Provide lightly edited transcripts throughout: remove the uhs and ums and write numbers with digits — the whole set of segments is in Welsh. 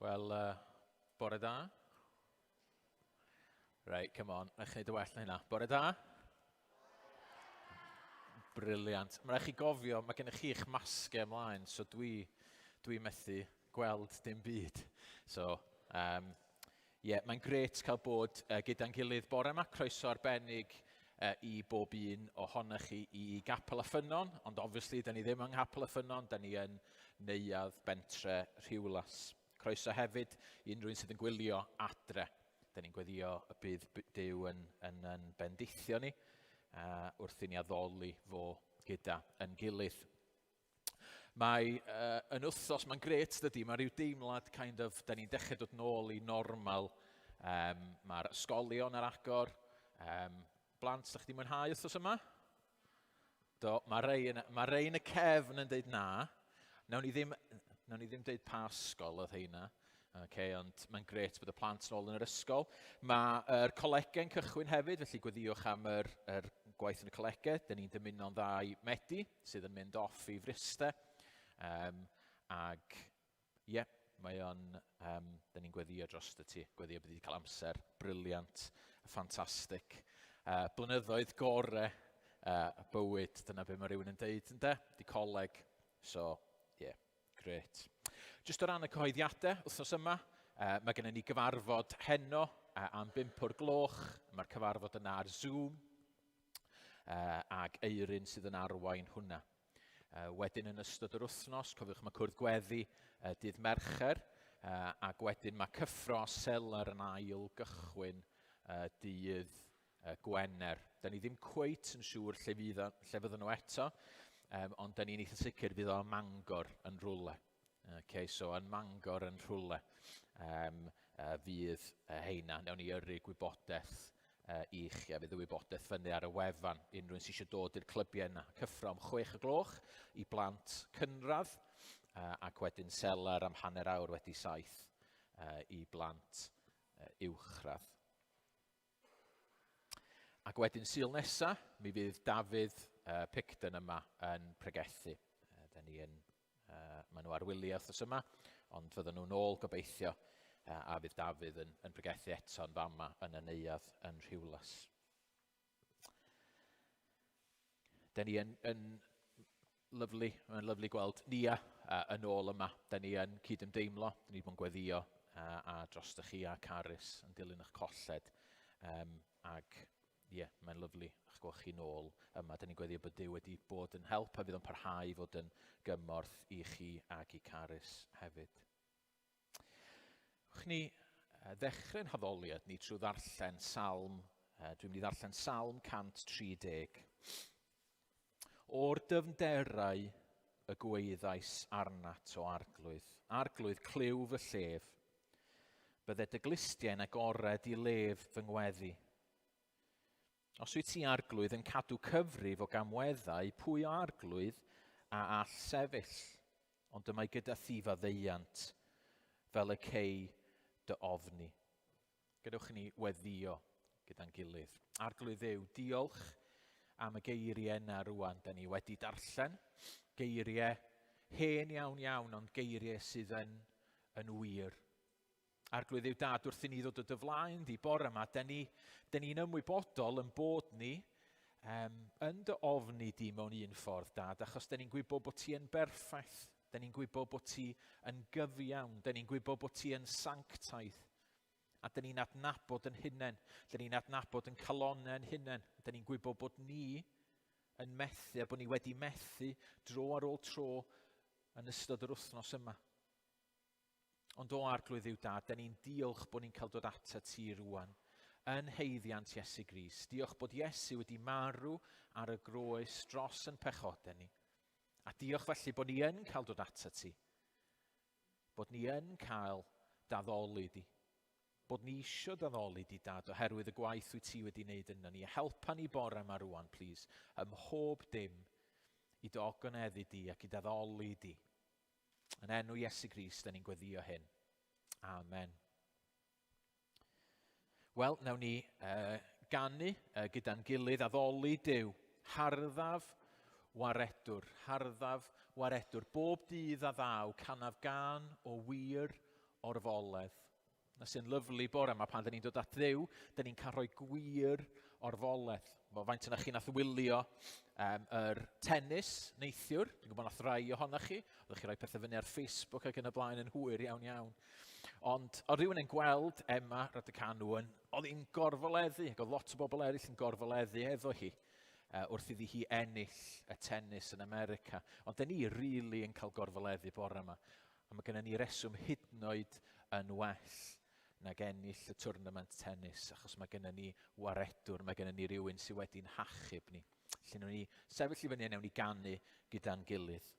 Wel, bore da. Right, come on, rhaid chi wneud y well na hynna. Bore da. Brilliant. Mae rhaid chi gofio, mae gennych chi'ch masgau ymlaen, so dwi, dwi methu gweld dim byd. So, um, yeah, mae'n gret cael bod gyda'n gilydd bore yma. Croeso arbennig i bob un ohonych chi i Gapel y Ffynnon, ond obviously, da ni ddim yng Nghapel y Ffynnon, da ni yn Neuadd Bentre Rhiwlas. Croeso hefyd i unrhyw un sydd yn gwylio adre. Da ni'n gweddio y bydd Duw yn, yn, yn bendithio ni wrth i ni addoli fo gyda yn gilydd. Mae yn wythnos, mae'n gret dydy, mae rhyw deimlad kind of, da ni'n dechrau dod nôl i normal. Um, Mae'r ysgolion ar agor. Um, blant, da chi wedi mwynhau wythnos yma? Do, mae rei yn, mae rei yn y cefn yn dweud na. Nawn ni ddim, nawn ni ddim dweud pa ysgol oedd heina. Okay, ond mae'n gret bod y plant yn ôl yn yr ysgol. Mae'r colegau'n cychwyn hefyd, felly gweddiwch am yr, yr gwaith yn y colegau. Dyn ni'n dymuno'n dda i Medi, sydd yn mynd off i Fryste. Um, ag, ie, yeah, mae o'n... Um, dyn ni'n gweddio dros y ti. Gweddio bydd wedi cael amser briliant, ffantastig. Blynyddoedd gore bywyd, dyna be mae rhywun yn deud, ynde? Di coleg. So, ie, yeah. Grêt. Jyst o ran y cyhoeddiadau wythnos yma, uh, mae gennym ni gyfarfod heno am 5 o'r gloch. Mae'r cyfarfod yna ar Zoom, uh, ag Eirin sydd yn arwain hwnna. Uh, wedyn yn ystod yr wythnos, cofiwch mae cwrdd gweddi uh, dydd Mercher, uh, ac wedyn mae cyffro a selar yn ail gychwyn uh, dydd Gwener. Da ni ddim cweit yn siŵr lle, fydd, lle fydden nhw eto, um, ond da ni'n eitha sicr fydd o ym Mangor yn rhywle. Okay, so yn Mangor yn rhywle um, fydd heina. Newn ni yrru gwybodaeth i chi, a fydd y wybodaeth fyny ar y wefan. Unrhyw un sydd eisiau dod i'r clybiau yna. Cyffro am 6 o gloch i blant cynradd, ac wedyn selar am hanner awr wedi 7 i blant uwchradd. Ac wedyn Sul nesa, mi fydd Dafydd Picton yma yn pregethu. Da ni yn, maen nhw ar wyliau wythnos yma, ond fydden nhw'n ôl gobeithio, a fydd Dafydd yn, yn pregethu eto yn fama yn y neuadd yn Rhiwlas. Da ni yn, yn lyflu, mae'n lyflu gweld Nia yn ôl yma. Da ni yn cydymdeimlo, da ni wedi bod yn gweddio a dros chi a Carys yn dilyn eich colled. Um, ac ie, yeah, mae'n lyflu eich gweld chi nôl yma. Da ni'n gweddio bod Duw wedi bod yn help a fydd o'n parhau i fod yn gymorth i chi ac i Carys hefyd. Wch ni ddechrau'n haddoliad ni trwy ddarllen Salm, dwi'n mynd i ddarllen Salm 130. O'r dyfnderau y gwaeddais arnat o arglwydd, arglwydd clyw fy llef, bydde dy glustiau'n agored i lef fy ngweddi. Os wyt ti, Arglwydd, yn cadw cyfrif o gamweddau, pwy o Arglwydd a all sefyll? Ond y mae gyda thi faddeuant, fel y cei dy ofni. Gadewch i ni weddio gyda'n gilydd. Arglwydd Dduw, diolch am y geiriau yna rwan, da ni wedi darllen. Geiriau hen iawn iawn, ond geiriau sydd yn, yn wir. Arglwydd yw dad wrth i ni ddod o dy flaen di bore yma, da ni'n ni, ni ymwybodol yn bod ni um, yn dy ofni di mewn un ffordd, dad, achos da ni'n gwybod bod ti yn berffaith, da ni'n gwybod bod ti yn gyfiawn, da ni'n gwybod bod ti yn sanctaidd, a da ni'n adnabod yn hunain, da ni'n adnabod yn calonnau yn hunain, da ni'n gwybod bod ni yn methu a bod ni wedi methu dro ar ôl tro yn ystod yr wythnos yma. Ond o Arglwydd Dduw Dad, da ni'n diolch bod ni'n cael dod atat ti rwan, yn haeddiant Iesu Grist. Diolch bod Iesu wedi marw ar y groes dros yn pechodau ni. A diolch felly bod ni yn cael dod atat ti. Bod ni yn cael daddoli di. Bod ni isio daddoli di, Dad, oherwydd y gwaith wyt ti wedi wneud yno ni. Helpa ni bore yma rwan, plîs, ym mhob dim i dy ogoneddu di ac i daddoli di. Yn enw Iesu Grist, da ni'n gweddio hyn. Amen. Wel, nawn ni ganu gyda'n gilydd addoli Duw. Harddaf waredwr, harddaf waredwr. Bob dydd a ddaw, canaf gan o wir orfoledd. Na sy'n lyflu bore yma pan dyn ni'n dod at Dduw, dyn ni'n cael rhoi gwir orfoledd. Bo, faint yna chi nath wylio yr tennis neithiwr? Dwi'n gwybod nath rai ohonoch chi. Oeddech chi rhoi pethau fyny ar Facebook ac yn y blaen yn hwyr iawn iawn. Ond oedd rhywun yn gweld Emma Raducanu yn, oedd hi'n gorfoleddu, ac oedd lot o bobl eraill yn gorfoleddu efo hi wrth iddi hi ennill y tennis yn America. Ond dyn ni rili really yn cael gorfoleddu bore yma. A mae gennym ni reswm hyd yn oed yn well nag ennill y twrnament tennis, achos mae gennym ni waredwr, mae gennym ni rywun sydd wedi'n hachub ni. Felly wnawn ni sefyll i fyny a wnawn ni ganu gyda'n gilydd.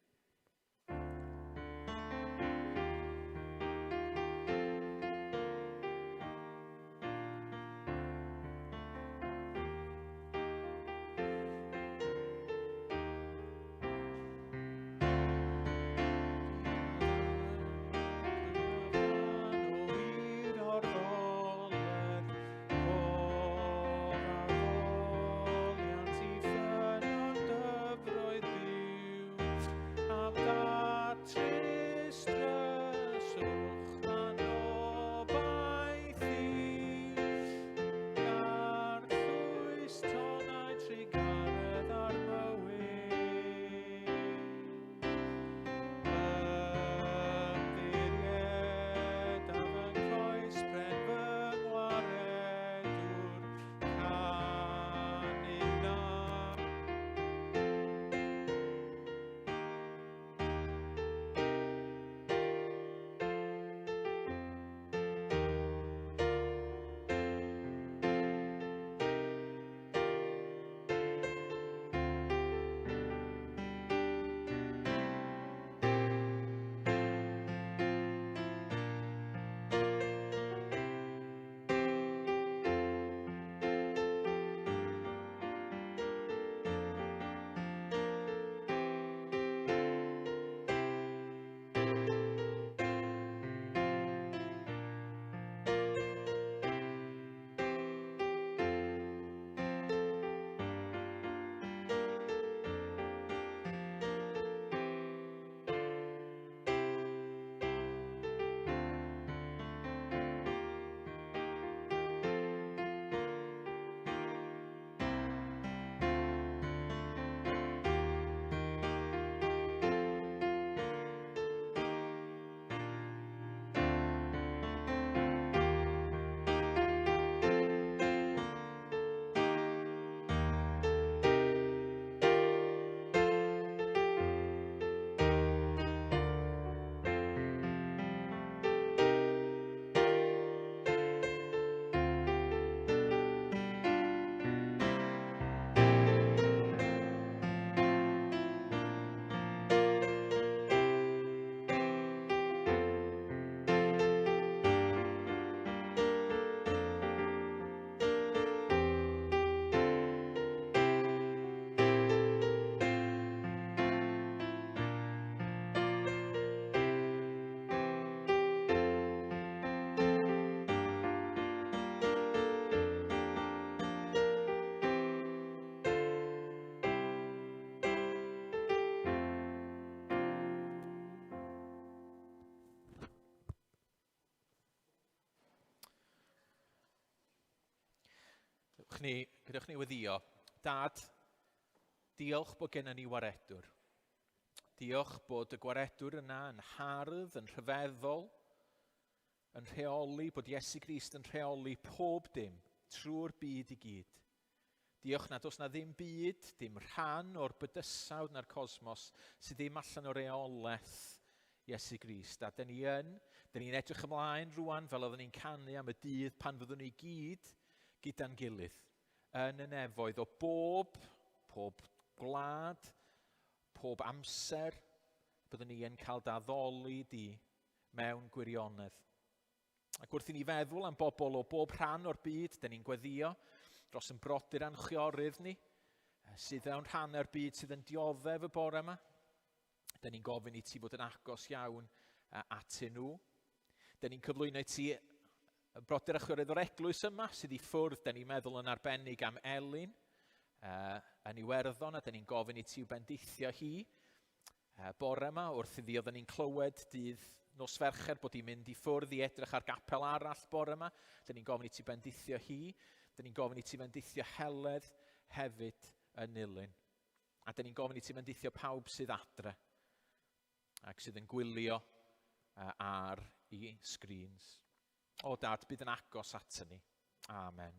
Gadewch ni, gadewch ni weddio. Dad, diolch bod gennym ni waredwr. Diolch bod y gwaredwr yna yn hardd, yn rhyfeddol, yn rheoli, bod Iesu Grist yn rheoli pob dim trwy'r byd i gyd. Diolch nad oes na ddim byd, dim rhan o'r bydysawd na'r cosmos sydd ddim allan o reolaeth Iesu Grist. A dyn ni yn, dyn ni'n edrych ymlaen rwan fel oeddwn ni'n canu am y dydd pan fyddwn ni gyd gyda'n gilydd yn y nefoedd o bob, pob gwlad, pob amser, byddwn ni yn cael daddoli di mewn gwirionedd. Ac wrth i ni feddwl am bobl o bob rhan o'r byd, dyn ni'n gweddio dros yn brodyr a'n chwiorydd ni, sydd mewn rhan o'r byd sydd yn dioddef y bore yma. Dyn ni'n gofyn i ti fod yn agos iawn atyn nhw. Dyn ni'n cyflwyno i ti y brodyr a chwiorydd o'r eglwys yma sydd i ffwrdd. Dyn ni'n meddwl yn arbennig am Elin yn Iwerddon a dyn ni'n gofyn i ti i'w bendithio hi. Bore yma, wrth iddi oedden ni'n clywed dydd, nos Fercher bod hi'n mynd i ffwrdd i edrych ar gapel arall bore yma. Dyn ni'n gofyn i ti bendithio hi. Dyn ni'n gofyn i ti fendithio Heledd hefyd yn Nulyn. A dyn ni'n gofyn i ti fendithio pawb sydd adre ac sydd yn gwylio ar i screens. O dad, bydd yn agos at ni. Amen.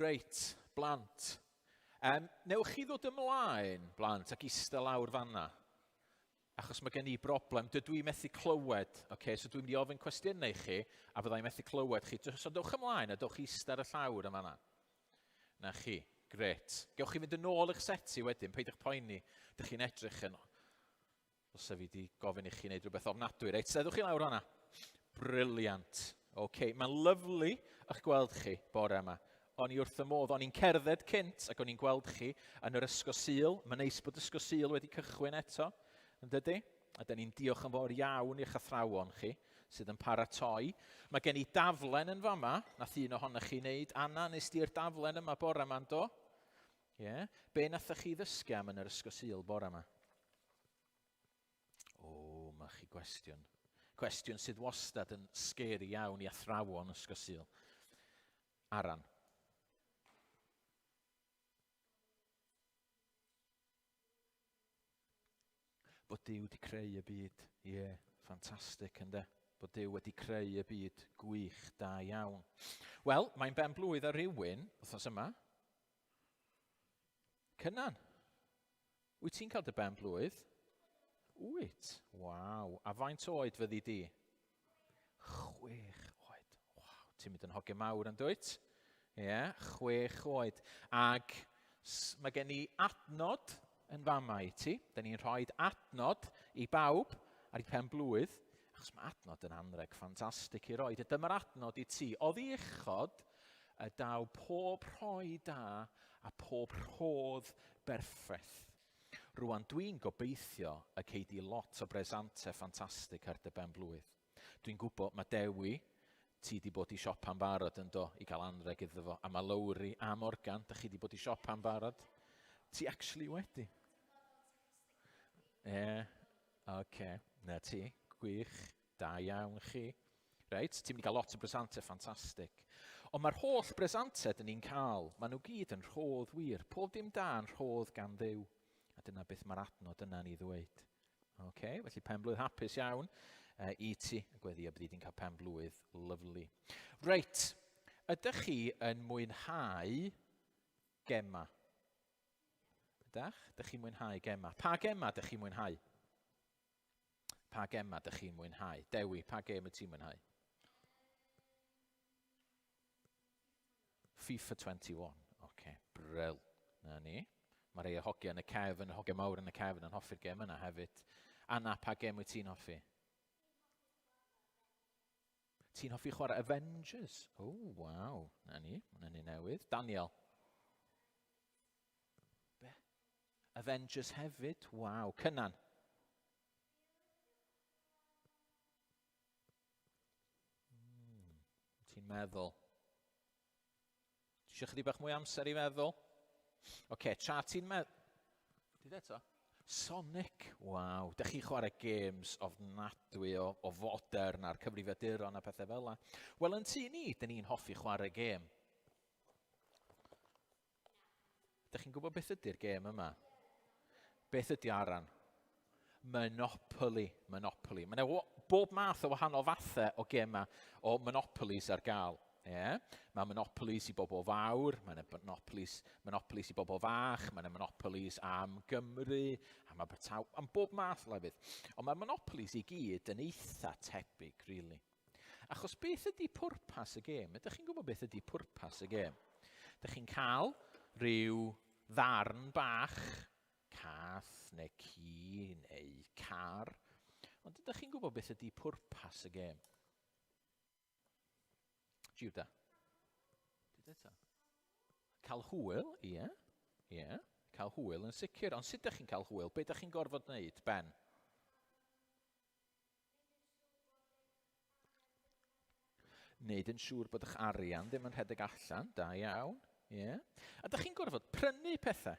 Reit, blant. Um, newch chi ddod ymlaen, blant, ac eistedd lawr fanna? Achos mae gen i broblem, dydw i methu clywed, okay, so dwi'n mynd i ofyn cwestiynau i chi, a fyddai methu clywed chi. So dewch ymlaen a dewch i eistedd ar y llawr yma na. Na chi, gret. Gewch chi fynd yn ôl i'ch seti wedyn, peidiwch poeni, dych chi'n edrych yn Ddylse fi 'di gofyn i chi wneud rhywbeth ofnadwy. Reit, steddwch chi lawr hwnna. Brilliant. Oce, okay, mae'n lyflu eich gweld chi bore yma. O'n i wrth y modd, o'n i'n cerdded cynt ac o'n i'n gweld chi yn yr ysgol Sul. Mae'n neis bod ysgol Sul wedi cychwyn eto, yn dydy? A dyn ni'n diolch yn fawr iawn i'ch athrawon chi sydd yn paratoi. Mae gen i daflen yn fama, nath un ohonych chi wneud. Anna, nes di'r daflen yma bore yma, do? Ie? Yeah. Be nathoch chi ddysgu am yn yr ysgol Sul bore yma? O, mae chi gwestiwn. Cwestiwn sydd wastad yn scary iawn i athrawon ysgol Sul. Aran. Bod Duw wedi creu y byd. Ie, yeah, ffantastig, ynddo? Bod Duw wedi creu y byd gwych, da iawn. Wel, mae'n ben blwydd ar rhywun wythnos yma. Cynan, wyt ti'n cael dy ben blwydd? Wyt? Waw. A faint oed fyddi di? 6 oed. Waw, ti'n mynd yn hogyn mawr yn dwyt? Ie, yeah, 6 oed. Ac mae gen i adnod yn fama i ti. Da ni'n rhoi adnod i bawb ar ei pen blwydd, achos mae adnod yn anreg ffantastig i roi. Dyma'r adnod i ti. Oddi uchod y daw pob rhoi da a pob rhodd berffaith. Rwan dwi'n gobeithio y cei di lot o bresante ffantastig ar dy ben blwydd. Dwi'n gwybod mae Dewi, ti di bod i siopa'n barod yn do, i gael anreg iddo fo, a mae Lowri a Morgan, da chi di bod i siopa'n barod? Ti actually wedi? Ie, yeah, oce, okay. Na ti, gwych. Da iawn chi. Reit, ti'n mynd i gael lot o bresantau ffantastig. Ond mae'r holl bresantau dyn ni'n cael, maen nhw gyd yn rhodd wir. Pob dim da yn rhodd gan Dduw. A dyna beth mae'r adnod yna'n ei ddweud. Ok, felly pen blwydd hapus iawn i ti. A gweddi a byddi di'n cael pen blwydd lyflu. Reit, ydych chi yn mwynhau gema? Ydych? Ydych chi'n mwynhau gema? Pa gema ydych chi'n mwynhau? Pa gemau ydych chi'n mwynhau? Dewi, pa gêm wyt ti'n mwynhau? FIFA 21. Oce, okay, bril. Na ni. Mae rhai o hogiau yn y cefn, hogiau mawr yn y cefn yn hoffi'r gêm yna hefyd. Anna, pa gêm wyt ti'n hoffi? Ti'n hoffi chwarae Avengers? O, oh, waw. Na ni, mae'n un newydd. Daniel. Be? Avengers hefyd? Waw. Cynan. Ti'n meddwl? Ti eisiau chydig bach mwy amser i feddwl? Oce, okay, tra ti'n meddwl... Dyd eto? Sonic, waw. Dych chi'n chwarae games ofnadwy o, o fodern a'r cyfrifiaduron a pethau fel la. Wel, yn tŷ ni, dyn ni'n hoffi chwarae gêm. Dych chi'n gwybod beth ydy'r gêm yma? Beth ydy Aran? Monopoly. Monopoly. Mae yna bob math o wahanol fathau o gemau o Monopolies ar gael. Yeah. Mae Monopolies i bobl fawr, mae yna Monopolies, Monopolies i bobl fach, mae yna Monopolies am Gymru, am Abertawe, am bob math o lefydd. Ond mae Monopolies i gyd yn eitha tebyg, really. Achos beth ydy pwrpas y gêm? Ydych chi'n gwybod beth ydy pwrpas y gêm? Ydych chi'n cael rhyw ddarn bach, cath neu ci neu car, ond ydych chi'n gwybod beth ydy pwrpas y gêm? Judah. Dyd eto. Cael hwyl, ie. Yeah. Ie, yeah. Cael hwyl yn sicr. Ond sut ydych chi'n cael hwyl? Be ydych chi'n gorfod wneud, Ben? Wneud yn siŵr bod eich arian ddim yn rhedeg allan, da iawn. Yeah. A dych chi'n gorfod prynu pethau.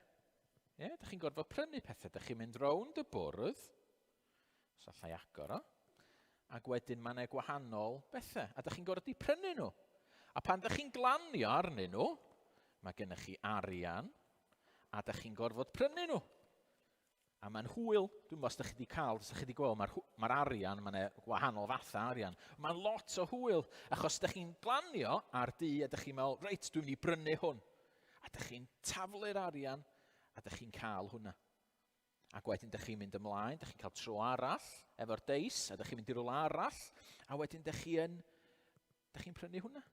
Yeah, dych chi'n gorfod prynu pethau. Dych chi'n mynd rownd y bwrdd. Os allai agor o. Ac wedyn mae yna gwahanol bethau, a dych chi'n gorfod i prynu nhw. A pan dych chi'n glanio arnyn nhw, mae gennych chi arian, a dych chi'n gorfod prynu nhw. A mae'n hwyl, dwi'n meddwl os ydych chi wedi cael, os ydych chi wedi gweld, mae'r mae arian, mae'n gwahanol fathau arian. Mae'n lot o hwyl, achos ydych chi'n glanio ar du a ydych chi'n meddwl, reit, dwi'n mynd i brynu hwn. A ydych chi'n taflu'r arian a ydych chi'n cael hwnna. Ac wedyn dych chi'n mynd ymlaen, dych chi'n cael tro arall efo'r deis, a dych chi'n mynd i rywle arall, a wedyn dych chi yn, dych chi'n prynu hwnna,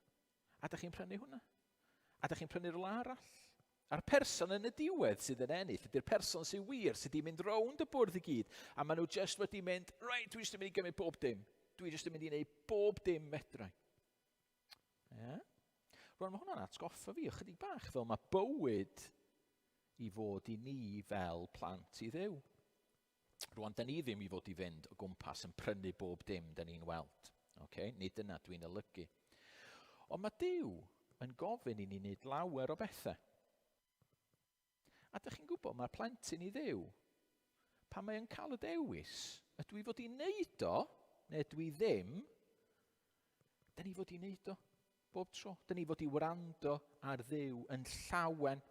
a dych chi'n prynu hwnna, a dych chi'n prynu rhywle arall. A'r person yn y diwedd sydd yn ennill ydy'r person sy'n wir, sydd wedi mynd rownd y bwrdd i gyd, a maen nhw just wedi mynd, reit, dwi jyst yn mynd i gymryd bob dim. Dwi jyst yn mynd i wneud bob dim medrai. Yeah? Rwan, mae hwnna'n atgoffa fi ychydig bach fel mae bywyd i fod i ni fel plant i Dduw. Rwan, da ni ddim i fod i fynd o gwmpas yn prynu bob dim da ni'n weld. Okay? Nid dyna dwi'n olygu. Ond mae Duw yn gofyn i ni wneud lawer o bethau. A dych chi'n gwybod, mae'r plentyn i Dduw, pan mae o'n cael y dewis, ydw i fod i wneud o, neu ydw i ddim, da ni fod i wneud o bob tro. Da ni fod i wrando ar Dduw yn llawen.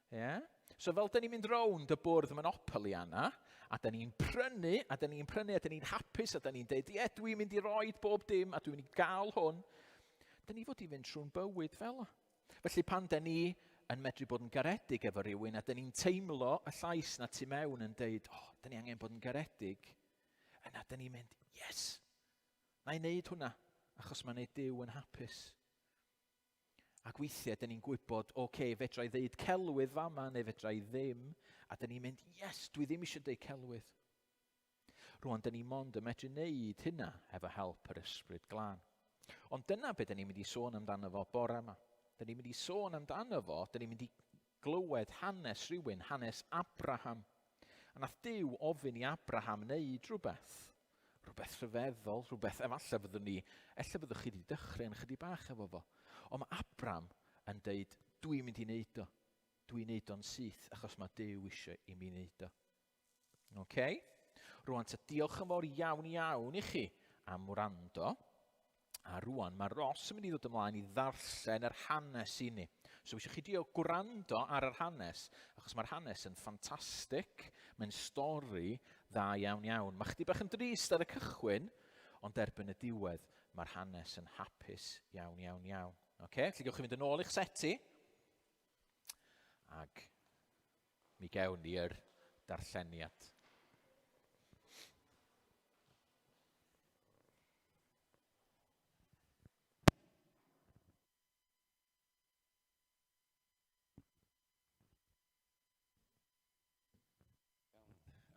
Yeah? So fel da ni'n mynd rownd y bwrdd Monopoly yna, a da ni'n prynu, a da ni'n prynu, a da ni'n hapus, a da ni'n deud, ie, dwi'n mynd i roed bob dim, a dwi'n mynd i gael hwn. Da ni fod i fynd trwy'n bywyd fel o. Felly pan da ni yn medru bod yn garedig efo rhywun, a da ni'n teimlo y llais na tu mewn yn deud, o, oh, da ni angen bod yn garedig, yna da ni'n mynd, yes, na i wneud hwnna, achos mae'n neud Duw yn hapus. Ac weithiau, da ni'n gwybod, oce, okay, fedra i ddeud celwydd fama, neu fedra i ddim, a da ni'n mynd, yes, dwi ddim eisiau deud celwydd. Rwan, da ni mond yn medru wneud hynna efo help yr Ysbryd Glân. Ond dyna beth da ni'n mynd i sôn amdano fo bore yma. Da ni'n mynd i sôn amdano fo, da ni'n mynd i glywed hanes rhywun, hanes Abraham. A nath Duw ofyn i Abraham wneud rhywbeth. Rhywbeth rhyfeddol, rhywbeth efallai fyddwn ni, ella fyddwch chi wedi dechrau yn chydig bach efo fo. Ond mae Abraham yn deud, dwi'n mynd i wneud o. Dwi'n wneud o'n syth achos mae Duw eisiau i mi wneud o. Ok? Rwan, ta diolch yn fawr iawn iawn i chi am wrando. A rwan, mae Ross yn mynd i ddod ymlaen i ddarllen yr hanes i ni. So, eisiau chi dio gwrando ar yr hanes, achos mae'r hanes yn ffantastig. Mae'n stori dda iawn iawn. Mae chdi bach yn drist ar y cychwyn, ond erbyn y diwedd, mae'r hanes yn hapus iawn iawn iawn. Ok, felly gewch chi fynd yn ôl i'ch seti. Ac mi gewn ni'r darlleniad.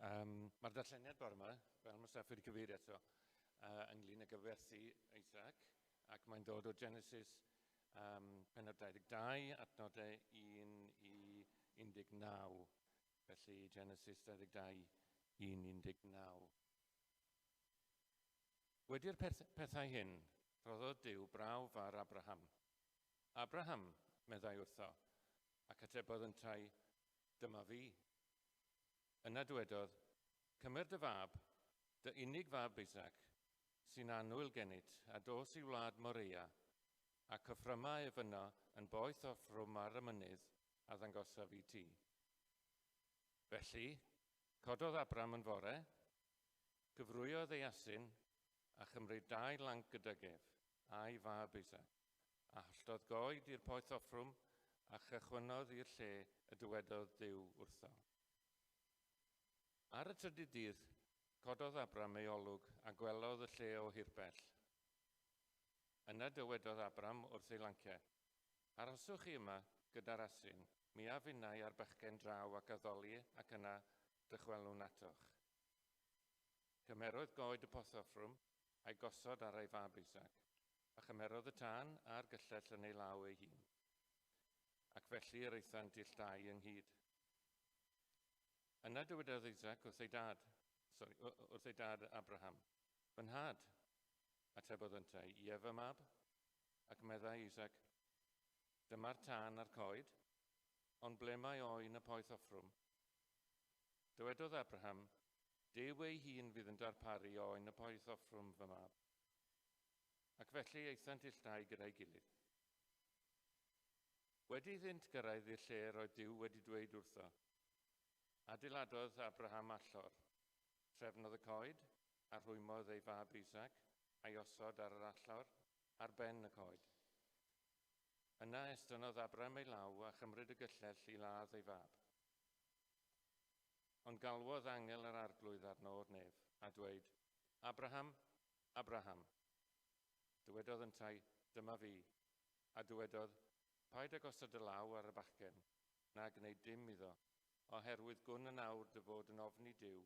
Um, Mae'r darlleniad bore yma, fel mae Steff wedi cyfeirio ato, ynglyn ag aberthu Isaac, ac mae'n dod o Genesis um, penod 22, adnodau 1 i 19. Felly Genesis 22, 1 19. Wedi'r pethau hyn, rhoddodd Duw brawf ar Abraham. Abraham, meddai wrtho, ac atebodd yntau, dyma fi. Yna dywedodd, Cymer dy fab, dy unig fab Isaac, sy'n annwyl gennyt, a dos i wlad Moreia, ac offryma ef yno yn boeth offrwm ar y mynydd a ddangosaf i ti. Felly, cododd Abram yn fore, cyfrwyodd ei asyn, a chymryd dau lanc gydag ef, a'i fab Isaac, a holltodd goed i'r poeth offrwm, a chychwynnodd i'r lle y dywedodd Duw wrtho. Ar y trydydd dydd, cododd Abram ei olwg a gwelodd y lle o hirbell. Yna dywedodd Abram wrth ei lanciau, Arhoswch chi yma gyda'r asyn, mi af finnau a'r bachgen draw ac addoli ac yna dychwelwn atoch. Cymerodd goed y pothoffrwm a'i gosod ar ei fab Isaac, a chymerodd y tân a'r gyllell yn ei law ei hun. Ac felly yr aethant ill dau ynghyd. Yna dywedodd Isaac wrth ei dad, sorry, wrth ei dad Abraham, Fy nhad, atebodd yntau, ie fy mab? Ac meddai Isaac, Dyma'r tân a'r coed, ond ble mae oen y poeth offrwm? Dywedodd Abraham, Duw ei hun fydd yn darparu oen y poeth offrwm fy mab. Ac felly aethant ill dau gyda'i gilydd. Wedi iddynt gyrraedd i'r lle roedd Duw wedi dweud wrtho, adeiladodd Abraham allor, trefnodd y coed, a rhwymodd ei fab Isaac, a'i osod ar yr allor, ar ben y coed. Yna estynnodd Abraham ei law a chymryd y gyllell i ladd ei fab. Ond galwodd angel yr arglwydd arno o'r nef, a dweud, Abraham, Abraham. Dywedodd yntau, Dyma fi. A dywedodd, Paid ag osod dy law ar y bachgen, na gwneud dim iddo, oherwydd gwn yn awr dy fod yn ofni Duw,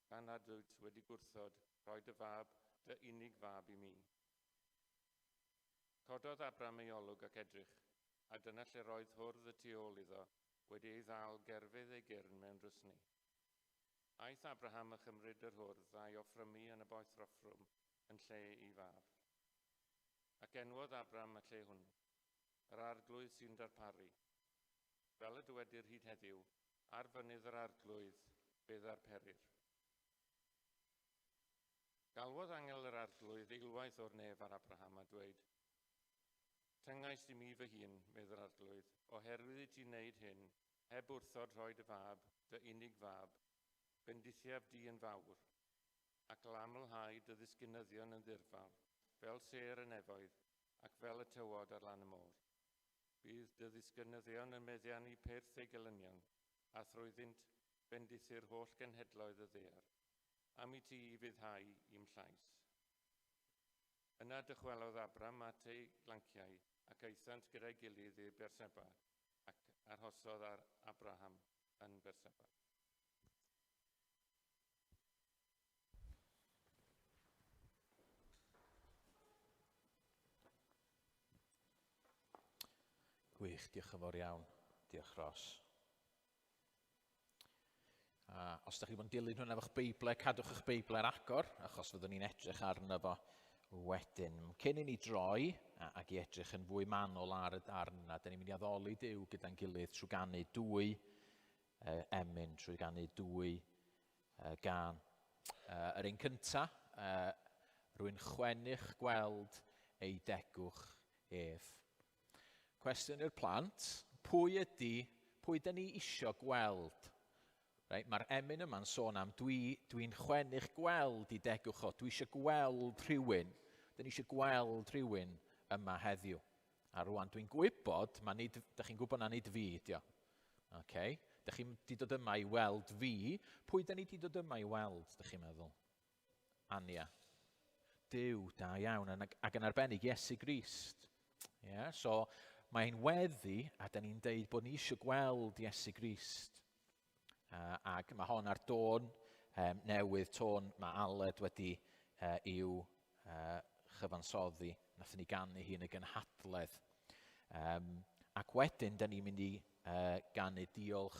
gan nad wyt wedi gwrthod rhoi dy fab, dy unig fab i mi. Cododd Abram ei olwg ac edrych, a dyna lle roedd hwrdd y tu ôl iddo, wedi ei ddal gerfydd ei gyrn mewn drysni. Aeth Abraham a chymryd yr hwrdd a'i offrymu yn y boethroffrwm yn lle ei fab. Ac enwodd Abram y lle hwnnw, Yr Arglwydd sy'n darparu. Fel y dywedir hyd heddiw, ar fynydd yr Arglwydd fe ddarperir. Galwodd angel yr Arglwydd eilwaith o'r nef ar Abraham a dweud, Tyngais i mi fy hun, medd yr Arglwydd, oherwydd i ti wneud hyn, heb wrthod rhoi dy fab, dy unig fab, bendithiaf di yn fawr, ac lamlhau dy ddisgynyddion yn ddirfawr, fel sêr y nefoedd, ac fel y tywod ar lan y môr. Bydd dy ddisgynyddion yn meddiannu pyrth eu gelynion, a thrwyddynt bendithu'r holl genhedloedd y ddaear, am i ti ufuddhau i'm llais. Yna dychwelodd Abram at ei lanciau, ac aethant gyda'i gilydd i Berseba, ac arhosodd ar Abraham yn Berseba. Gwych, diolch yn fawr iawn. Diolch Ros. A os ydych chi bod yn dilyn hwnna efo'ch Beiblau, cadwch eich Beiblau ar agor, achos fyddwn ni'n edrych arno fo wedyn. Cyn i ni droi ac i edrych yn fwy manwl ar y darn yna, dyn ni'n mynd i addoli Duw gyda'n gilydd trwy ganu dwy emyn, trwy ganu dwy gân. Yr un cynta, rwy'n chwennych gweld ei degwch ef. Cwestiwn i'r plant, pwy ydy, pwy dyn ni isio gweld? Right, mae'r emyn yma'n sôn am dwi, dwi'n chwennych gweld i degwch o, dwi eisiau gweld rhywun, dyn ni eisiau gweld rhywun yma heddiw. A rwan dwi'n gwybod, mae nid, da chi'n gwybod na nid fi ydi o. Okay. Da chi'n di dod yma i weld fi. Pwy da ni di dod yma i weld, da chi'n meddwl? Ania. Duw, da iawn, ac yn arbennig Iesu Grist. Yeah, so mae'n weddi, a da ni'n deud bod ni eisiau gweld Iesu Grist. Ac mae hon ar dôn um, newydd, tôn mae Aled wedi i'w chyfansoddi. Nathon ni ganu hi yn y gynhadledd. Um, ac wedyn, da ni'n mynd i ganu diolch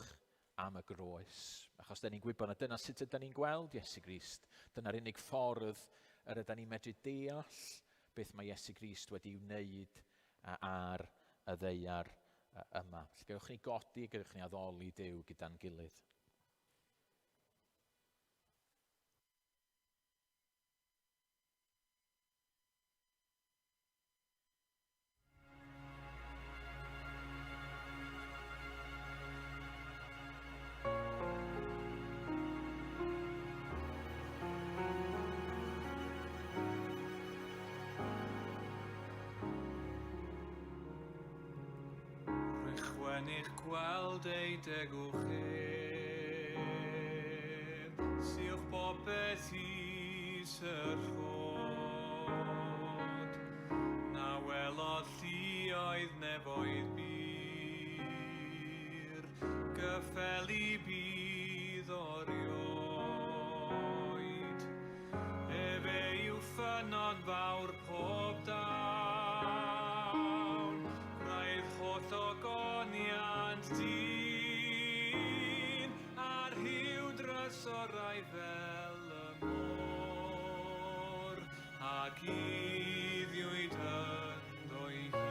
am y groes. Achos da ni'n gwybod na dyna sut ydyn ni'n gweld Iesu Grist. Dyna'r unig ffordd yr ydyn ni'n medru deall beth mae Iesu Grist wedi wneud ar y ddaear yma. Felly gewch ni godi, gewch ni addoli Duw gyda'n gilydd. Rhychwen i'ch gweld ei degwch ef, Siwch bopeth i syrchod. Na welodd lluoedd nefoedd bur, Gyffeli bydd orioed. Efe yw ffynnon fawr pob dawn, Gwraidd holl ogoniant dyn, A rhyw drysorau fel y môr, A guddiwyd ynddo'i hun.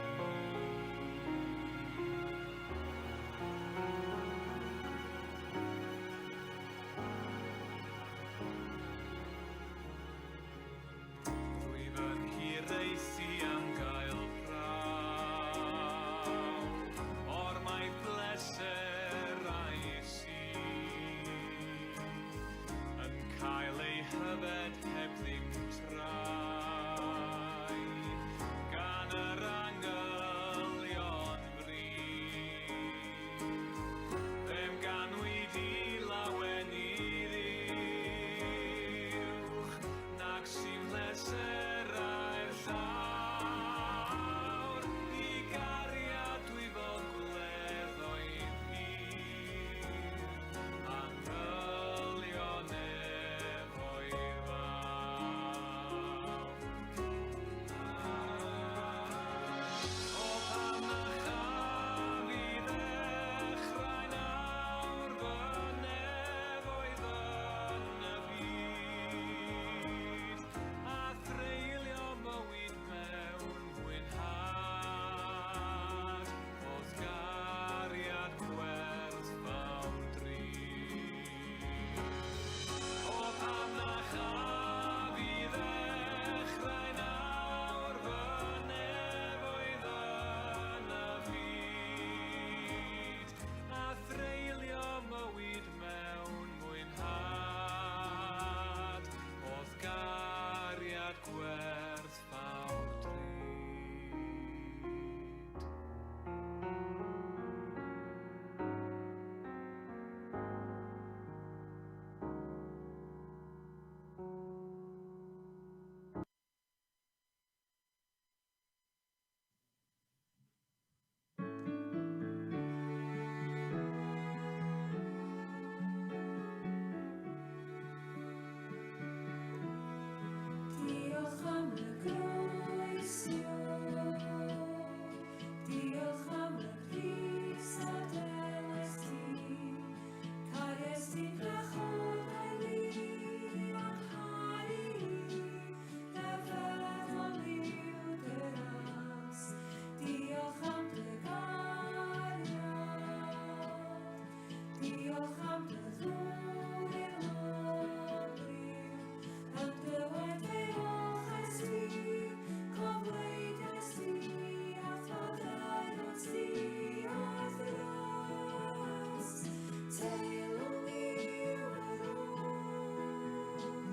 Teilwng yw yr oen,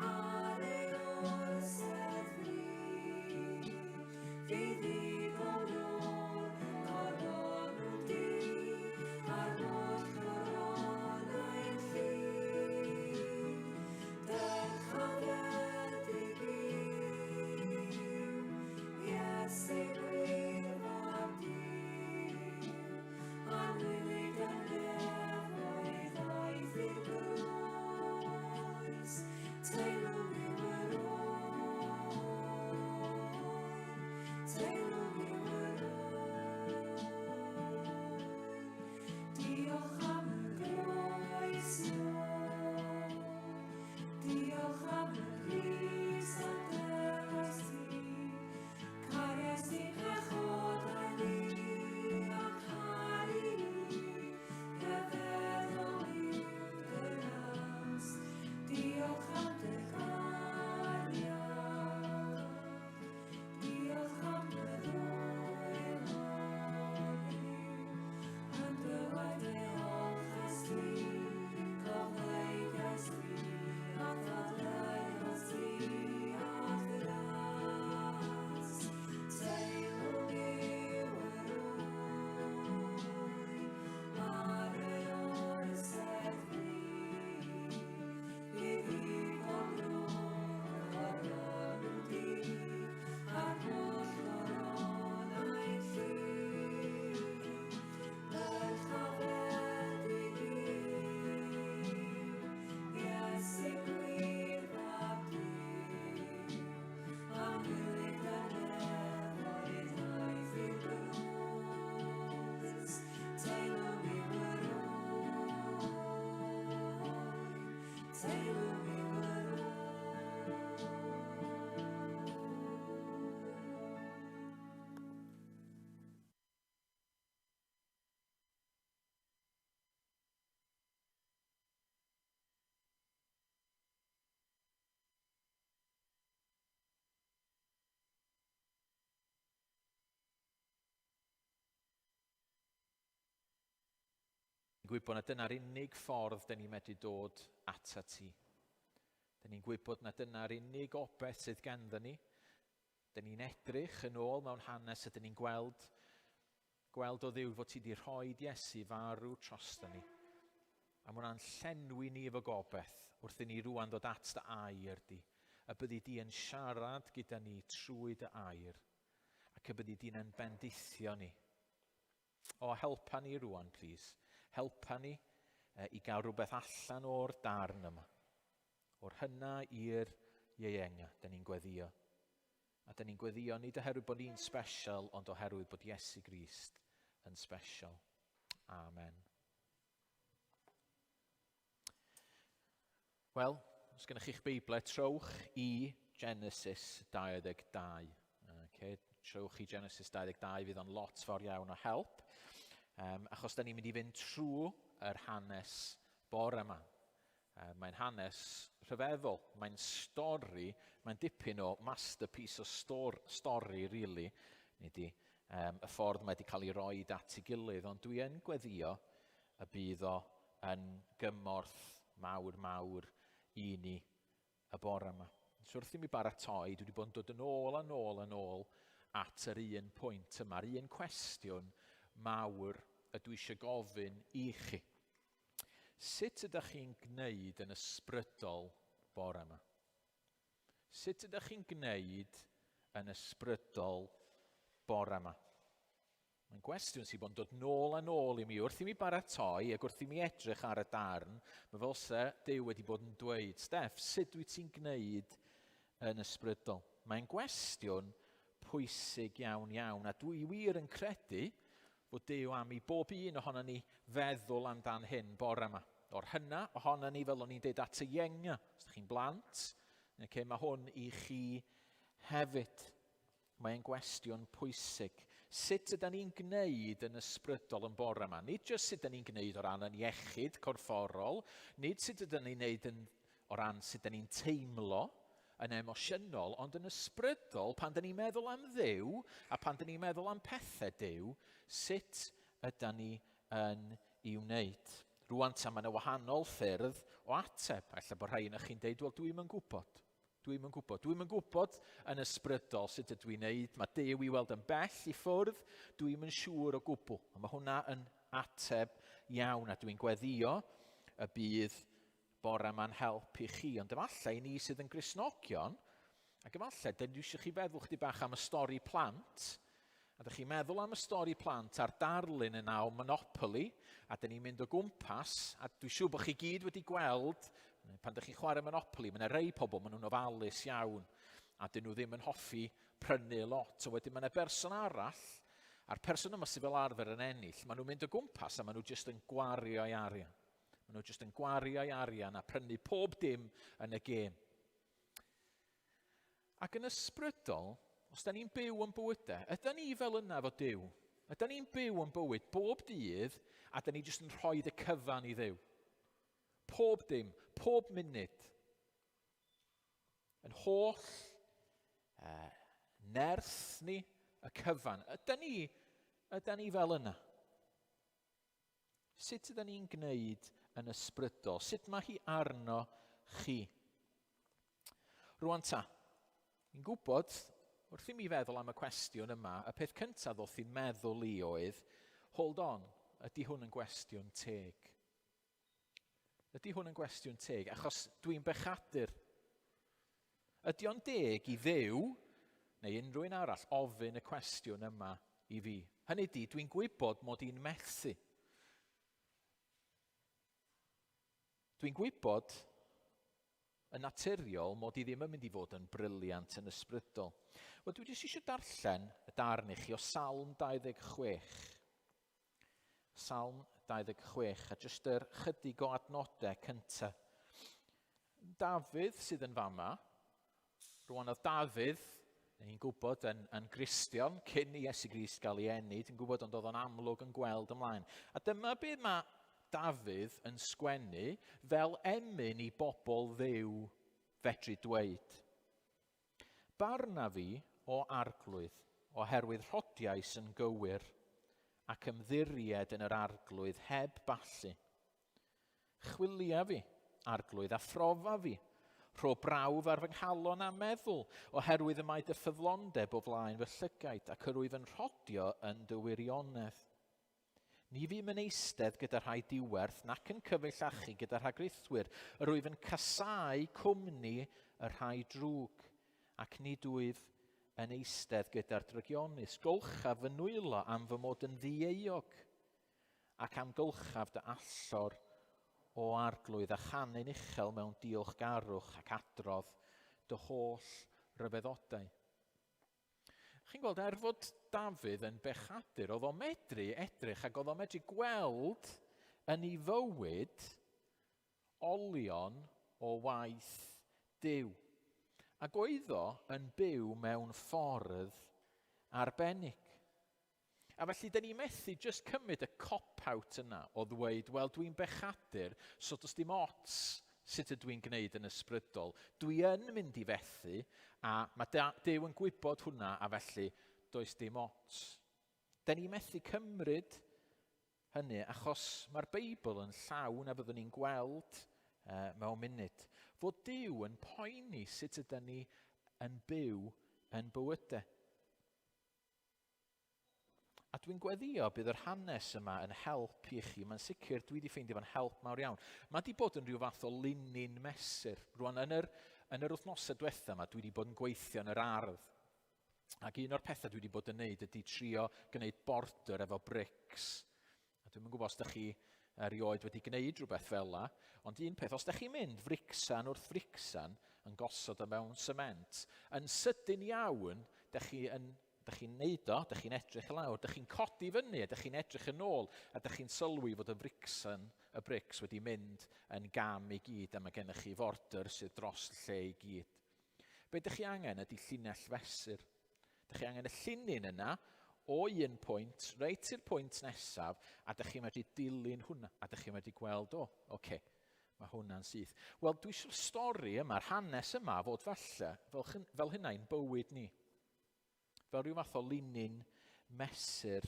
ar ei orsedd fri. Fydd ddigon o'r coronw du, a'r holl goronau'n llu. Dyrchafedig yw Iesu gwir Fab Duw, anwylyd y nefoedd aeth i'r groes, teilwng yw yr oen, teilwng yw yr oen. Diolch am y groeso, diolch am y pris a delaist ti. Cariais di pechodau fi a caru i, rhyfeddol yw dy ras. Diolch am dy gariad, Diolch am dy ddwylo di, yn dy waed fe olchais di, cofleidiais di, a faddeuodd ti a'th ras. Teilwng yw yr oen, ar ei orsedd fri, I ddigon drwg o'r du, a'r holl goronau'n llu. Dyrchafedig yw Iesu gwir Fab Duw, anwylyd y nefoedd aeth i'r groes, teilwng yw yr oen. Teilwng yw yr oen. Ni'n gwybod na dyna'r unig ffordd dyn ni'n medru dod ata ti. Dyn ni'n gwybod na dyna'r unig obaith sydd ganddo ni. Dyn ni'n edrych yn ôl mewn hanes a dyn ni'n gweld, gweld o Dduw fod ti wedi rhoi Iesu farw drosto ni. A mae hwnna'n llenwi ni efo gobaith wrth i ni rwan ddod at dy air di. Y byddi di yn siarad gyda ni trwy dy air ac y byddi di'n ein bendithio ni. O, helpa ni rwan, plîs. Helpa ni i gael rhywbeth allan o'r darn yma. O'r hynna i'r ieuenga, da ni'n gweddio. A da ni'n gweddio nid oherwydd bod ni'n special, ond oherwydd bod Iesu Grist yn special. Amen. Wel, os gennych chi'ch Beiblau, trowch i Genesis 22. Okay, trowch i Genesis 22, fydd o'n lot fawr iawn o help. Um, achos da ni'n mynd i fynd trwy yr hanes bore yma. Mae'n hanes rhyfeddol, mae'n stori, mae'n dipyn o masterpiece o stor, stori, really, nid i, um, y ffordd mae wedi cael ei roi at ei gilydd, ond dwi yn gweddio y bydd o yn gymorth mawr, mawr i ni y bore yma. So wrth i mi baratoi, dwi wedi bod yn dod yn ôl a nôl a nôl at yr un pwynt yma, yr un cwestiwn mawr y dwi eisiau gofyn i chi. Sut ydych chi'n gwneud yn ysbrydol bore yma? Sut ydych chi'n gwneud yn ysbrydol bore yma? Mae'n gwestiwn sydd bod yn dod nôl a nôl i mi. Wrth i mi baratoi ac wrth i mi edrych ar y darn, mae fel se Duw wedi bod yn dweud, Steff, sut wyt ti'n gwneud yn ysbrydol? Mae'n gwestiwn pwysig iawn iawn, a dwi wir yn credu fod Duw am i bob un ohono ni feddwl amdan hyn bore yma. O'r hynna ohono ni, fel o'n i'n dweud at y ienga, os ydych chi'n blant, okay, mae hwn i chi hefyd. Mae'n gwestiwn pwysig. Sut ydan ni'n gwneud yn ysbrydol yn bore yma? Nid jyst sut ydan ni'n gwneud o ran yn iechyd corfforol, nid sut ydan ni'n gwneud yn, o ran sut ydan ni'n teimlo yn emosiynol, ond yn ysbrydol, pan dyn ni'n meddwl am Dduw a pan dyn ni'n meddwl am pethau Duw, sut ydan ni yn ei wneud? Rwan ta mae yna wahanol ffyrdd o ateb. Ella bod rhai yna chi'n deud, wel dwi'm yn gwybod. Dwi'm yn gwybod. Dwi'm yn gwybod yn ysbrydol sut ydw i'n neud. Mae Duw i weld yn bell i ffwrdd. Dwi'm yn siŵr o gwbl. A mae hwnna yn ateb iawn a dwi'n gweddio y bydd bore yma'n help i chi. Ond efallai i ni sydd yn Gristnogion, ac efallai, dyn dwi eisiau chi feddwl chdi bach am y stori plant, a dych chi'n meddwl am y stori plant a'r darlun yna o Monopoly, a dyn ni'n mynd o gwmpas, a dwi'n siŵr bod chi gyd wedi gweld, pan dych chi'n chwarae Monopoly, mae yna rei pobl, maen nhw'n ofalus iawn, a dyn nhw ddim yn hoffi prynu lot. So wedyn mae yna berson arall, a'r person yma sydd fel arfer yn ennill, maen nhw'n mynd o gwmpas a maen nhw jyst yn gwario ei arian. Maen nhw jyst yn gwario ei arian a prynu pob dim yn y gêm. Ac yn ysbrydol, os da ni'n byw yn bywydau, ydy ni fel yna efo Duw? Ydy ni'n byw yn bywyd bob dydd a da ni jyst yn rhoi y cyfan i Dduw? Pob dim, pob munud. Yn holl nerth ni, y cyfan. Ydy ni, ydy ni fel yna? Sut ydyn ni'n gwneud yn ysbrydol? Sut mae hi arno chi? Rwan ta, ni'n gwybod, wrth i mi feddwl am y cwestiwn yma, y peth cyntaf ddoth i'n meddwl i oedd, hold on, ydy hwn yn gwestiwn teg? Ydy hwn yn gwestiwn teg? Achos dwi'n bechadur. Ydy o'n deg i Dduw neu unrhyw un arall ofyn y cwestiwn yma i fi? Hynny ydy, dwi'n gwybod mod i'n methu. Dwi'n gwybod yn naturiol mod i ddim yn mynd i fod yn brilliant yn ysbrydol. Wel, dwi jyst eisiau darllen y darn i chi o Salm 26. Salm 26, a jyst yr chydig o adnodau cyntaf. Dafydd sydd yn fama. Rwan oedd Dafydd, ni'n gwybod, yn, yn Gristion cyn i Iesu Grist gael ei eni, dwi'n gwybod, ond oedd o'n amlwg yn gweld ymlaen. A dyma beth mae Dafydd yn sgwennu fel emyn i bobl ddew fedru dweud. Barna fi, O Arglwydd, oherwydd rhodiais yn gywir, ac ymddiried yn yr Arglwydd heb ballu. Chwilia fi, Arglwydd, a phrofa fi. Rho brawf ar fy nghalon a'm meddwl, oherwydd y mae dy ffyddlondeb o flaen fy llygaid, ac yr wyf yn rhodio yn dy wirionedd. Ni fum yn eistedd gyda rhai diwerth, nac yn cyfeillachu gyda rhagrithwyr. Yr wyf yn casáu cwmni y rhai drwg, ac nid wyf yn eistedd gyda'r drygionus. Golchaf fy nwylo am fy mod yn ddieuog, ac amgylchaf dy allor o arglwydd, a chanu'n uchel mewn diolchgarwch ac adrodd dy holl ryfeddodau. Chi'n gweld, er fod Dafydd yn bechadur, oedd o'n medru edrych ac oedd o'n medru gweld yn ei fywyd olion o waith Duw. Ac oedd o yn byw mewn ffordd arbennig. A felly, dyn ni methu jyst cymryd y cop-out yna o ddweud, wel, dwi'n bechadur, so does dim ots sut ydw i'n gwneud yn ysbrydol. Dwi yn mynd i fethu, a mae Duw yn gwybod hwnna, a felly does dim ots. Dyn ni methu cymryd hynny, achos mae'r Beibl yn llawn, a fyddwn ni'n gweld mewn munud, fod Duw yn poeni sut ydyn ni yn byw yn bywydau. A dwi'n gweddio bydd yr hanes yma yn help i chi. Mae'n sicr, dwi wedi ffeindio fo'n help mawr iawn. Mae wedi bod yn rhyw fath o linyn mesur. Rwan, yn yr, yn yr wythnosau diwetha yma, dwi wedi bod yn gweithio yn yr ardd. Ac un o'r pethau dwi wedi bod yn neud ydy trio gwneud border efo brics. A dwi'm yn gwybod os ydych chi erioed wedi gwneud rhywbeth fel la, ond un peth, os ydych chi'n mynd fricsan wrth fricsan yn gosod o mewn sement, yn sydyn iawn, ydych chi yn Dych chi'n neud o, dych chi'n edrych i lawr, dych chi'n codi fyny, a dych chi'n edrych yn ôl, a dych chi'n sylwi fod y fricsan, y brics wedi mynd yn gam i gyd, a mae gennych chi forder sydd dros y lle i gyd. Be dych chi angen ydy llinell fesur. Dych chi angen y llinyn yna o un pwynt reit i'r pwynt nesaf, a dych chi'n medru dilyn hwnna, a dych chi'n medru gweld, o, oce, okay, mae hwnna'n syth. Wel, dwi eisiau'r stori yma, yr hanes yma, fod falle fel, fel hynna i'n bywyd ni. Fel rhyw fath o linyn mesur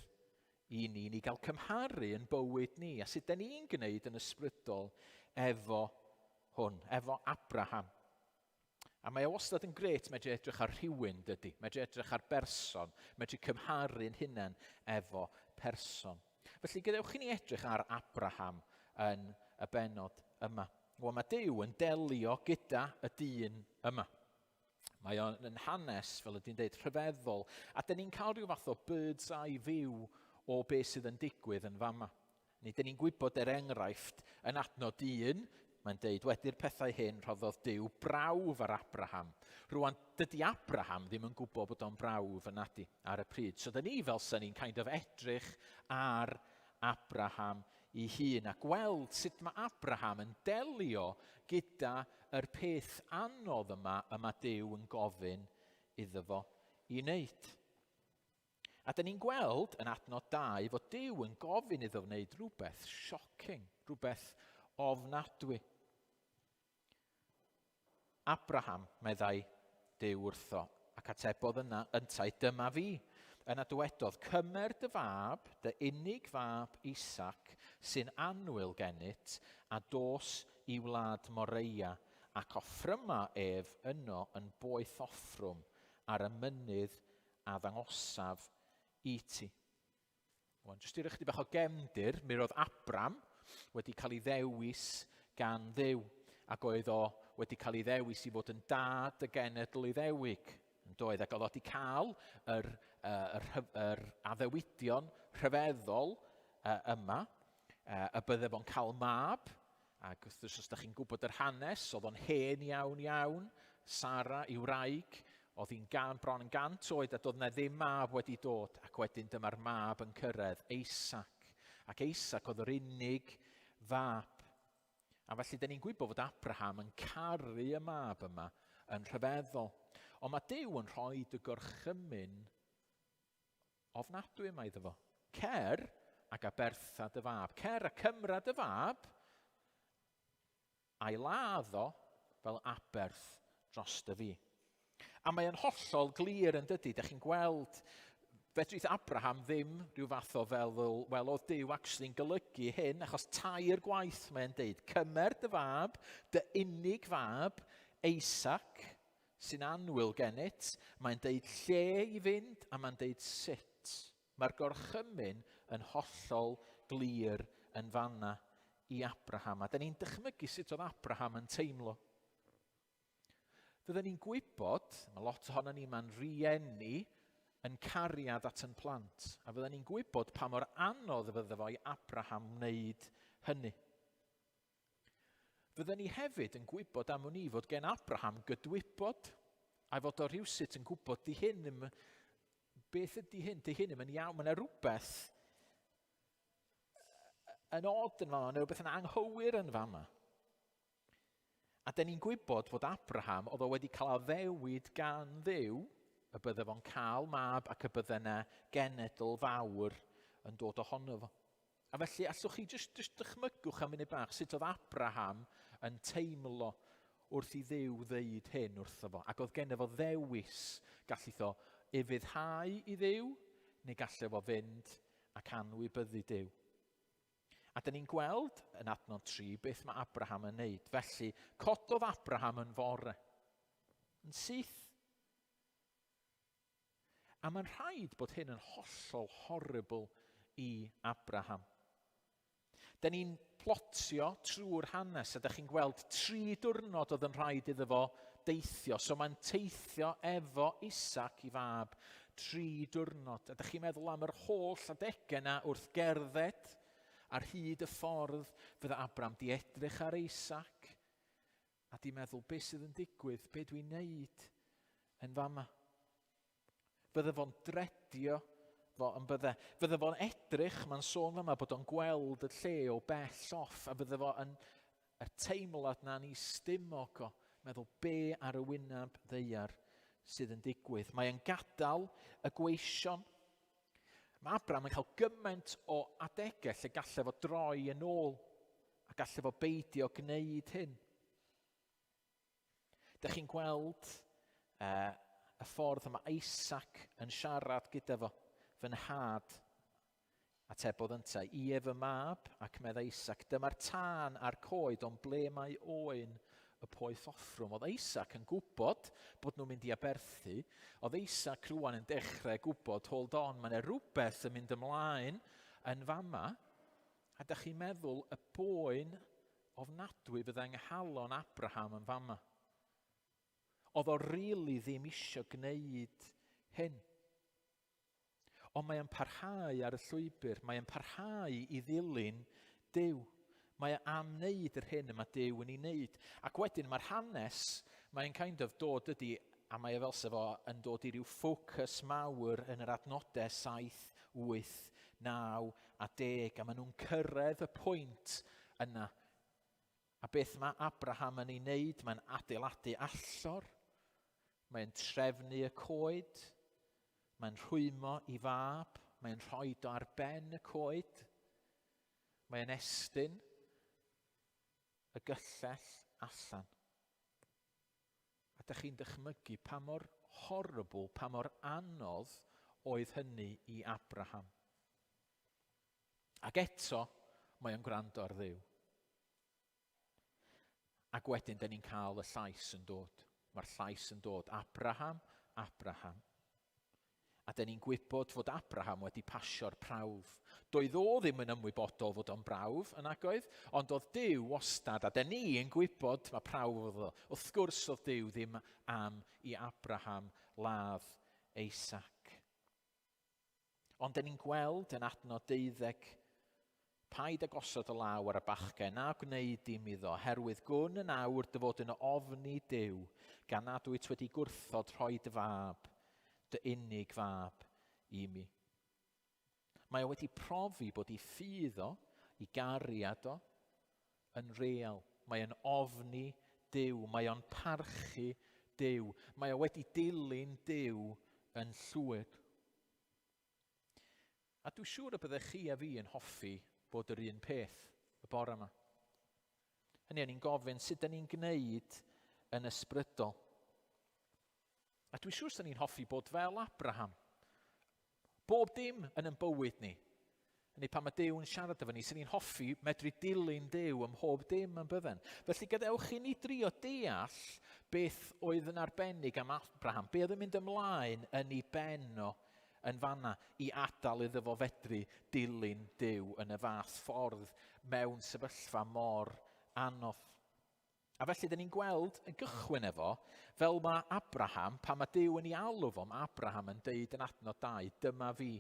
i ni, ni gael cymharu yn bywyd ni, a sut da ni'n gwneud yn ysbrydol efo hwn, efo Abraham. A mae o wastad yn gret medru edrych ar rhywun, dydy. Medru edrych ar berson, medru cymharu'n hunain efo person. Felly gadewch i ni edrych ar Abraham yn y benod yma. Wel, mae Duw yn delio gyda y dyn yma. Mae o'n hanes, fel ydy'n dweud, rhyfeddol. A dyn ni'n cael rhyw fath o bird's eye view o beth sydd yn digwydd yn fama. Neu dyn ni'n gwybod er enghraifft yn adnod 1, mae'n deud, wedi'r pethau hyn rhoddodd Duw brawf ar Abraham. Rwan, dydy Abraham ddim yn gwybod bod o'n brawf yn nadi ar y pryd. So dyn ni fel sy'n ni'n kind of edrych ar Abraham i hun a gweld sut mae Abraham yn delio gyda yr peth anodd yma y mae Duw yn gofyn iddo fo i wneud. A dyn ni'n gweld yn adnod 2 fod Duw yn gofyn iddo wneud rhywbeth shocking, rhywbeth ofnadwy. Abraham, meddai Duw wrtho, ac atebodd yna yntau, dyma fi. Yna dywedodd, cymer dy fab, dy unig fab Isaac, sy'n annwyl gennyt, a dos i wlad Moreia, ac offryma ef yno yn boeth offrwm ar y mynydd a ddangosaf i ti. Wan, jyst i roi chydig bach o gefndir, mi roedd Abram wedi cael ei ddewis gan Dduw, ac oedd o wedi cael ei ddewis i fod yn dad y genedl Iddewig, yn doedd, ac oedd o wedi cael yr, yr, yr addewidion rhyfeddol yma, y bydde fo'n cael mab, ac wrth gwrs os ydych chi'n gwybod yr hanes, oedd o'n hen iawn iawn, Sara i wraig, oedd hi'n gan, bron yn gant oed a doedd na ddim mab wedi dod, ac wedyn dyma'r mab yn cyrraedd, Isaac. Ac Isaac oedd yr unig fab. A felly, dyn ni'n gwybod fod Abraham yn caru y mab yma yn rhyfeddol. Ond mae Duw yn rhoi dy gorchymyn ofnadwy yma iddo fo. Cer ac abertha dy fab. Cer a cymra dy fab a'i ladd o fel aberth dros dy fi. A mae yn hollol glir yn dydy, da chi'n gweld, fedrith Abraham ddim rhyw fath o feddwl, wel oedd Duw actually'n golygu hyn, achos tair gwaith mae'n deud, cymer dy fab, dy unig fab, Isaac, sy'n annwyl gennyt, mae'n deud lle i fynd a mae'n deud sut. Mae'r gorchymyn yn hollol glir yn fanna i Abraham. A da ni'n dychmygu sut oedd Abraham yn teimlo. Fydden ni'n gwybod, mae lot ohono ni ma'n rieni yn cariad at yn plant, a fydden ni'n gwybod pa mor anodd fydde fo i Abraham wneud hynny. Fydden ni hefyd yn gwybod am wn i fod gen Abraham gydwybod, a'i fod o rhywsut yn gwybod di hyn ddim, beth ydy hyn, di hyn ddim yn iawn, mae yna rhywbeth yn odd yn fama, neu rhywbeth yn anghywir yn fama. A dyn ni'n gwybod fod Abraham, oedd o wedi cael addewid gan Dduw, y bydde fo'n cael mab ac y bydde yna genedl fawr yn dod ohono fo. A felly, allwch chi jyst, jyst dychmygwch am munud bach sut oedd Abraham yn teimlo wrth i Dduw ddeud hyn wrtho fo. Ac oedd genno fo ddewis, gallith o ufuddhau i Dduw, neu gallai fo fynd ac anwybyddu Duw. A dyn ni'n gweld yn adnod 3 beth mae Abraham yn neud. Felly, cododd Abraham yn fore. Yn syth. A mae'n rhaid bod hyn yn hollol horrible i Abraham. Da ni'n plotio trwy'r hanes a da chi'n gweld tri diwrnod oedd yn rhaid iddo fo deithio. So mae'n teithio efo Isaac i fab tri diwrnod. A da chi'n meddwl am yr holl adegau yna wrth gerdded ar hyd y ffordd fydda Abraham di edrych ar Isaac a di meddwl beth sydd yn digwydd, be dwi'n neud yn fama. Fydde fo'n dredio fo yn bydde. Fydde fo'n edrych, mae'n sôn fama bod o'n gweld y lle o bell off, a fydde fo yn y teimlad na'n i stumog o, meddwl be ar y wyneb ddeiar sydd yn digwydd. Mae'n gadael y gweision. Mae Abraham yn cael gymaint o adegau lle gallai fo droi yn ôl a gallai fo beidio gwneud hyn. Dych chi'n gweld uh, y ffordd mae Isaac yn siarad gyda fo, fy nhad. Atebodd yntau, Ie, fy mab, ac meddai Isaac, dyma'r tân a'r coed, ond ble mae oen y poeth offrwm? Oedd Isaac yn gwybod bod nhw'n mynd i aberthu. Oedd Isaac rwan yn dechrau gwybod, hold on, mae yna rhywbeth yn mynd ymlaen yn fama. A da chi'n meddwl y boen ofnadwy fyddai yng nghalon Abraham yn fama. Oedd o rili ddim isio gwneud hyn. Ond mae e'n parhau ar y llwybr, mae e'n parhau i ddilyn Duw. Mae e am wneud yr hyn y mae Duw yn ei wneud. Ac wedyn mae'r hanes, mae'n kind of dod ydy, a mae e fel sef o yn dod i ryw ffocws mawr yn yr adnodau 7, 8, 9 a 10, a maen nhw'n cyrraedd y pwynt yna. A beth mae Abraham yn ei wneud? Mae'n adeiladu allor, mae'n trefnu y coed, mae'n rhwymo i fab, mae'n rhoi do ar ben y coed, mae'n estyn y gyllell allan. A da chi'n dychmygu pa mor horrible, pa mor anodd oedd hynny i Abraham. Ac eto, mae o'n gwrando ar Dduw. Ac wedyn, da ni'n cael y llais yn dod. Mae'r llais yn dod. Abraham, Abraham. A da ni'n gwybod fod Abraham wedi pasio'r prawf. Doedd o ddim yn ymwybodol fod o'n brawf yn agoedd, ond oedd Duw wastad, a da ni yn gwybod mae prawf oedd o. Wrth gwrs oedd Duw ddim am i Abraham ladd Isaac. Ond dyn ni'n gweld yn adnod deuddeg, Paid â gosod y law ar y bachgen, na gwneud dim iddo, herwydd gwn yn awr dy fod yn ofni Duw, gan nad wyt wedi gwrthod rhoi dy fab, dy unig fab, i mi. Mae o wedi profi bod ei ffydd o, i gariad o, yn real. Mae o'n ofni Duw, mae o'n parchu Duw, mae o wedi dilyn Duw yn llwyr. A dwi'n siŵr y byddech chi a fi yn hoffi bod yr un peth y bore yma. Hynny, o'n i'n gofyn sut da ni'n gwneud yn ysbrydol. A dwi'n siŵr sy'n ni'n hoffi bod fel Abraham. Bob dim yn yn bywyd ni. Hynny pan mae Duw yn siarad efo ni, sy'n ni'n hoffi medru dilyn Duw ym mhob dim yn bydden. Felly gadewch i ni drio deall beth oedd yn arbennig am Abraham, be oedd yn mynd ymlaen yn ei ben o yn fanna i adael iddo fo fedru dilyn Duw yn y fath ffordd mewn sefyllfa mor anodd. A felly, dyn ni'n gweld yn gychwyn efo, fel mae Abraham, pan mae Duw yn ei alw fo, mae Abraham yn deud yn adnod 2, dyma fi.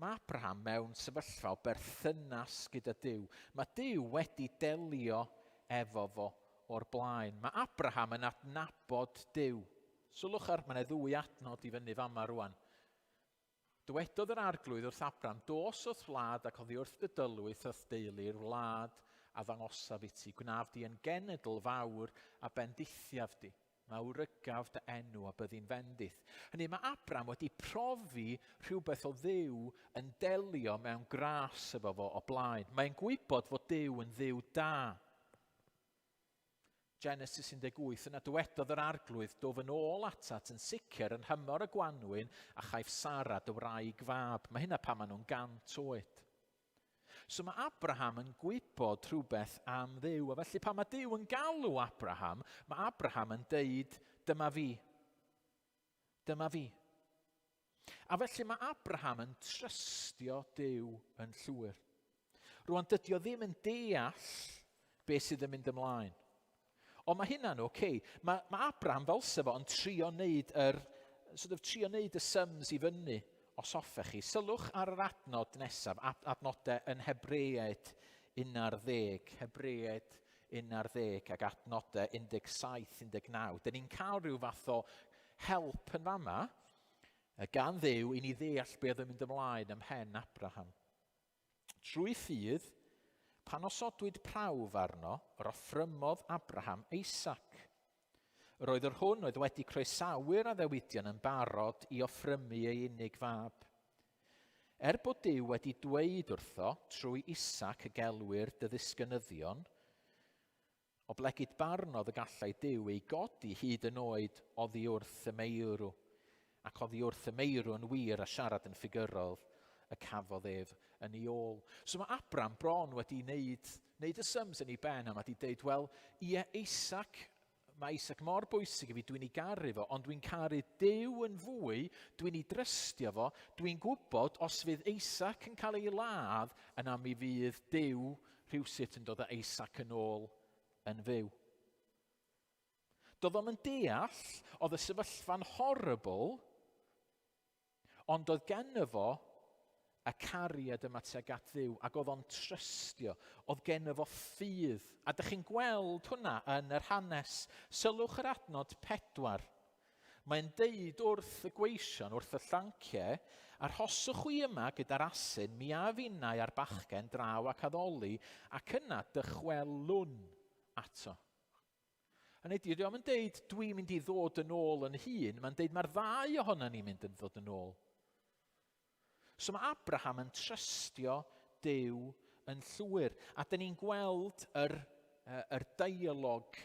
Mae Abraham mewn sefyllfa o berthynas gyda Duw. Mae Duw wedi delio efo fo o'r blaen. Mae Abraham yn adnabod Duw. Sylwch ar, mae yna ddwy adnod i fyny fama rwan. Dywedodd yr Arglwydd wrth Abram, Dos o'th wlad ac oddi wrth dy dylwyth o'th deulu i'r wlad a ddangosaf i ti. Gwnaf di yn genedl fawr a bendithiaf di. Mawrygaf dy enw a byddi'n fendith. Hynny, mae Abram wedi profi rhywbeth o Dduw yn delio mewn gras efo fo o blaen. Mae'n gwybod fod Duw yn Dduw da. Genesis 18, yna dywedodd yr arglwydd, dof yn ôl atat yn sicr yn nhymor y gwanwyn a chaiff Sara dy wraig fab. Mae hynna pan maen nhw'n gant oed. So mae Abraham yn gwybod rhywbeth am Dduw, a felly pan mae Duw yn galw Abraham, mae Abraham yn deud, dyma fi. Dyma fi. A felly mae Abraham yn trystio Duw yn llwyr. Rwan, dydy o ddim yn deall beth sydd yn mynd ymlaen. Ond mae hynna'n oce. Okay. Mae, mae Abraham fel sef o yn trio wneud yr, sort of, trio wneud y sums i fyny, os hoffech chi. Sylwch ar yr adnod nesaf, adnodau yn Hebreaid 11, Hebreaid 11 ac adnodau 17, 19. Dyn ni'n cael rhyw fath o help yn fama gan Dduw i ni ddeall beth oedd yn mynd ymlaen ym mhen Abraham. Trwy ffydd, pan osodwyd prawf arno, yr offrymodd Abraham Isaac. Yr oedd yr hwn oedd wedi croesawu'r addewidion yn barod i offrymu ei unig fab. Er bod Duw wedi dweud wrtho trwy Isaac y gelwir dy ddisgynyddion, Oblegid barnodd y gallai Duw ei godi hyd yn oed oddi wrth y meirw, ac oddi wrth y meirw yn wir a siarad yn ffigurol, y cafodd ef yn ei ôl. So mae Abram bron wedi wneud, wneud y sums yn ei ben a mae wedi deud, wel, ie, Isaac, mae Isaac mor bwysig i fi, dwi'n ei garu fo, ond dwi'n caru Duw yn fwy, dwi'n ei drystio fo, dwi'n gwybod os fydd Isaac yn cael ei ladd, yna mi fydd Duw rhywsut yn dod â Isaac yn ôl yn fyw. Doedd o'm yn deall, oedd y sefyllfa'n horrible, ond oedd genno fo y cariad yma tuag at Dduw, ac oedd o'n trystio, oedd genno fo ffydd. A dych chi'n gweld hwnna yn yr hanes. Sylwch yr adnod 4. Mae'n deud wrth y gweision, wrth y llanciau, arhoswch chwi yma gyda'r asyn, mi a finnau a'r bachgen draw ac addoli, ac yna dychwelwn ato. Hynny ydy, dydy o'm yn deud dwi'n mynd i ddod yn ôl yn hun, mae'n deud mae'r ddau ohono ni'n mynd yn ddod yn ôl. So mae Abraham yn trystio Duw yn llwyr. A dyn ni'n gweld yr, yr dialog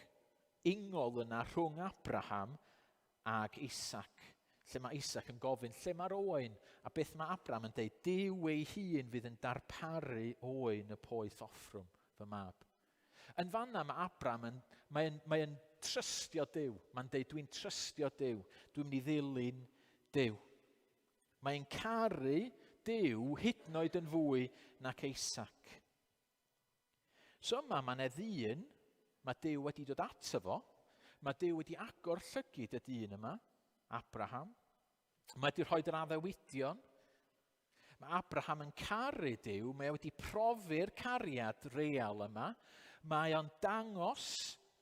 ingol yna rhwng Abraham ag Isaac, lle mae Isaac yn gofyn, lle mae'r oen? A beth mae Abraham yn deud, Duw ei hun fydd yn darparu oen y poeth offrwm, fy mab. Yn fanna mae Abram yn, mae'n, mae trystio Duw. Mae'n deud, dwi'n trystio Duw. Dwi'n mynd i ddilyn Duw. Mae'n caru Duw hyd yn oed yn fwy nac Isaac. So yma mae yna ddyn, mae Duw wedi dod ato fo, mae Duw wedi agor llygid y dyn yma, Abraham. Mae wedi rhoi yr addewidion. Mae Abraham yn caru Duw, mae o wedi profi'r cariad real yma. Mae o'n dangos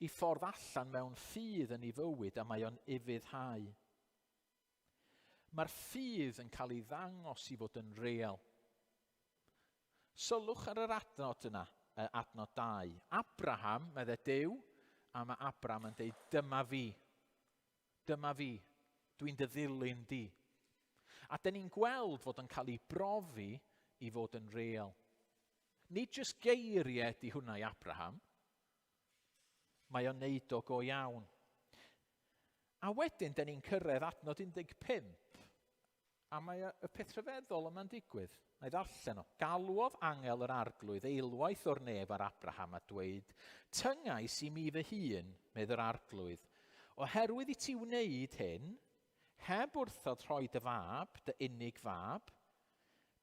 i ffordd allan mewn ffydd yn ei fywyd a mae o'n ufuddhau. Mae'r ffydd yn cael ei ddangos i fod yn real. Sylwch ar yr adnod yna, adnod 2. Abraham, medde Duw, a mae Abraham yn dweud, dyma fi. Dyma fi, dwi'n dy ddilyn di. A dyn ni'n gweld fod yn cael ei brofi i fod yn real. Nid jyst geiriau di hwnna i Abraham. Mae o'n neud o go iawn. A wedyn, dyn ni'n cyrraedd adnod 15, A mae y peth rhyfeddol yma'n digwydd. Na i ddarllen o. Galwodd angel yr arglwydd eilwaith o'r nef ar Abraham a dweud, Tyngais i mi fy hun, medd yr arglwydd, oherwydd i ti wneud hyn, heb wrthod rhoi dy fab, dy unig fab,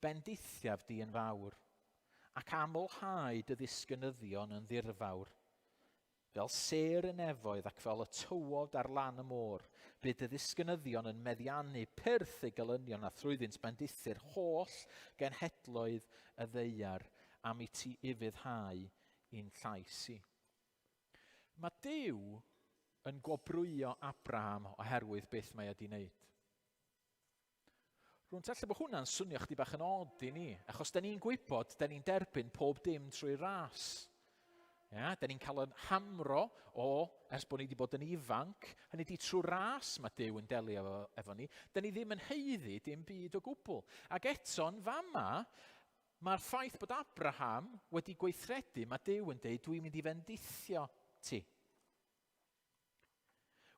bendithiaf di yn fawr, ac amlhau dy ddisgynyddion yn ddirfawr. Fel sêr y nefoedd ac fel y tywod ar lan y môr, bydd dy ddisgynyddion yn meddiannu pyrth eu gelynion a thrwyddynt bendithir holl genhedloedd y ddaear am i ti ufuddhau i'n llais i. Mae Duw yn gwobrwyo Abraham oherwydd beth mae wedi wneud. Rwy'n teimlo bod hwnna'n swnio chdi bach yn odd i ni, achos da ni'n gwybod, da ni'n derbyn pob dim trwy ras. Ia, da ni'n cael yn hamro o ers bod ni wedi bod yn ifanc, hynny di trwy ras mae Duw yn delio efo, efo ni. Da ni ddim yn haeddu dim byd o gwbl. Ac eto'n fama, mae'r ffaith bod Abraham wedi gweithredu, mae Duw yn dweud, dwi'n mynd i fendithio ti.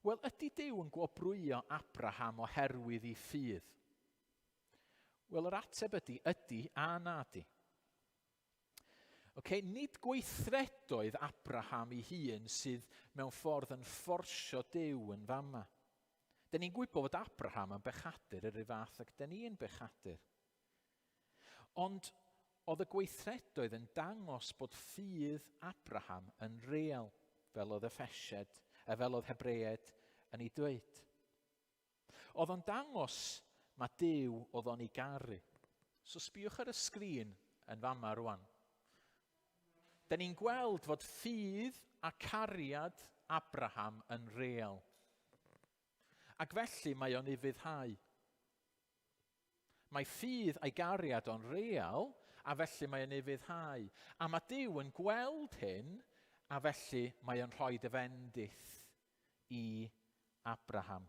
Wel, ydy Duw yn gwobrwyo Abraham oherwydd ei ffydd? Wel, yr ateb ydy, ydy a na di. Okay, nid gweithredoedd Abraham ei hun sydd mewn ffordd yn fforsio Duw yn fama. Dyn ni'n gwybod fod Abraham yn bechadur yr un fath ac dyn ni'n bechadur. Ond oedd y gweithredoedd yn dangos bod ffydd Abraham yn real, fel oedd Effesied, e fel oedd Hebreaid yn ei dweud. Oedd o'n dangos mae Duw oedd o'n ei garu. So sbïwch ar y sgrin yn fama rwan. Da ni'n gweld fod ffydd a cariad Abraham yn real. Ac felly mae o'n ufuddhau. Mae ffydd a'i gariad o'n real, a felly mae o'n ufuddhau. A mae Duw yn gweld hyn, a felly mae o'n rhoi dy fendith i Abraham.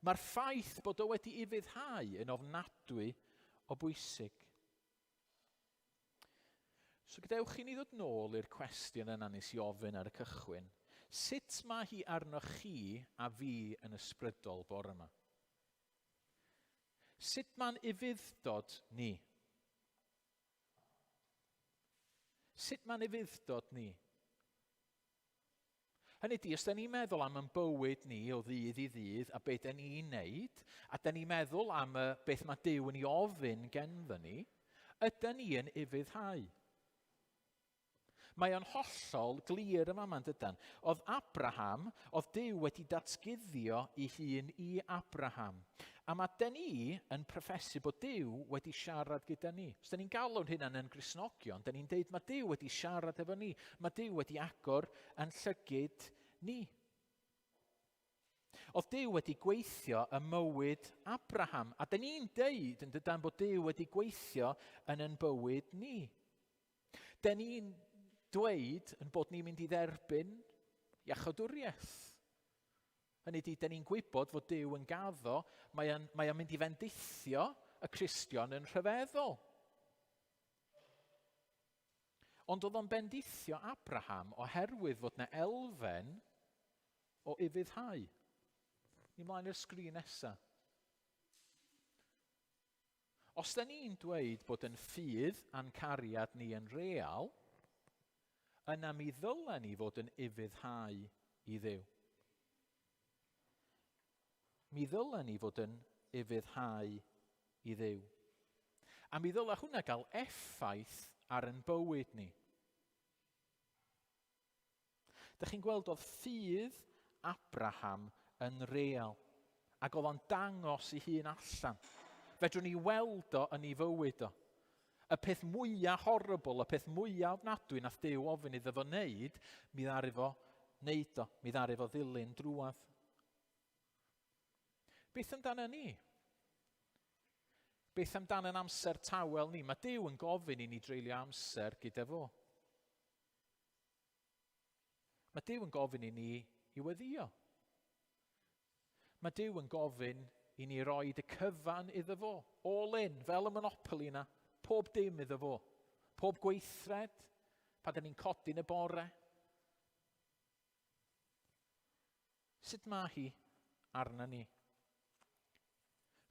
Mae'r ffaith bod o wedi ufuddhau yn ofnadwy o bwysig. So gadewch i ni ddod nôl i'r cwestiwn yna nes i ofyn ar y cychwyn. Sut mae hi arnoch chi a fi yn ysbrydol bore yma? Sut mae'n ufudd-dod ni? Sut mae'n ufudd-dod ni? Hynny ydy, os da ni'n meddwl am yn bywyd ni o ddydd i ddydd a beth da ni'n neud, a da ni'n meddwl am y beth mae Duw yn ei ofyn genddo ni, ydy ni yn ufuddhau? Mae o'n hollol glir yn fama, dydan? Oedd Abraham, oedd Duw wedi datguddio ei hun i Abraham. A mae dyn ni yn proffesu bod Duw wedi siarad gyda ni. Os dyn ni'n galw'n hynna'n yn Gristnogion, dyn ni'n deud mae Duw wedi siarad efo ni. Mae Duw wedi agor yn llygid ni. Oedd Duw wedi gweithio ym mywyd Abraham. A dyn ni'n deud yn dydan bod Duw wedi gweithio yn yn bywyd ni. Den ni'n dweud yn bod ni'n mynd i dderbyn iachawdwriaeth. Hynny ydy, den ni'n gwybod fod Duw yn gaddo, mae o'n, mae o'n mynd i fendithio y Cristion yn rhyfeddol. Ond oedd o'n bendithio Abraham oherwydd fod na elfen o ufuddhau. Ni mlaen i'r sgrin nesaf. Os da ni'n dweud bod yn ffydd a'n cariad ni yn real, yna mi ddylen ni fod yn ufuddhau i Dduw. Mi ddylen ni fod yn ufuddhau i Dduw. A mi ddyle hwnna gael effaith ar yn bywyd ni. Dych chi'n gweld oedd ffydd Abraham yn real, ac oedd o'n dangos ei hun allan. Fedrwn ni weld o yn ei fywyd o. Y peth mwyaf horrible, y peth mwyaf ofnadwy nath Duw ofyn iddo fo wneud, mi ddaru fo wneud o, mi ddaru fo ddilyn drwadd. Beth amdano ni? Beth amdano yn amser tawel ni? Mae Duw yn gofyn i ni dreulio amser gyda fo. Mae Duw yn gofyn i ni i weddio. Mae Duw yn gofyn i ni roed y cyfan iddo fo. All in, fel y Monopoly yna. Pob dim iddo fo. Pob gweithred, pan da ni'n codi yn y bore. Sut mae hi arna ni?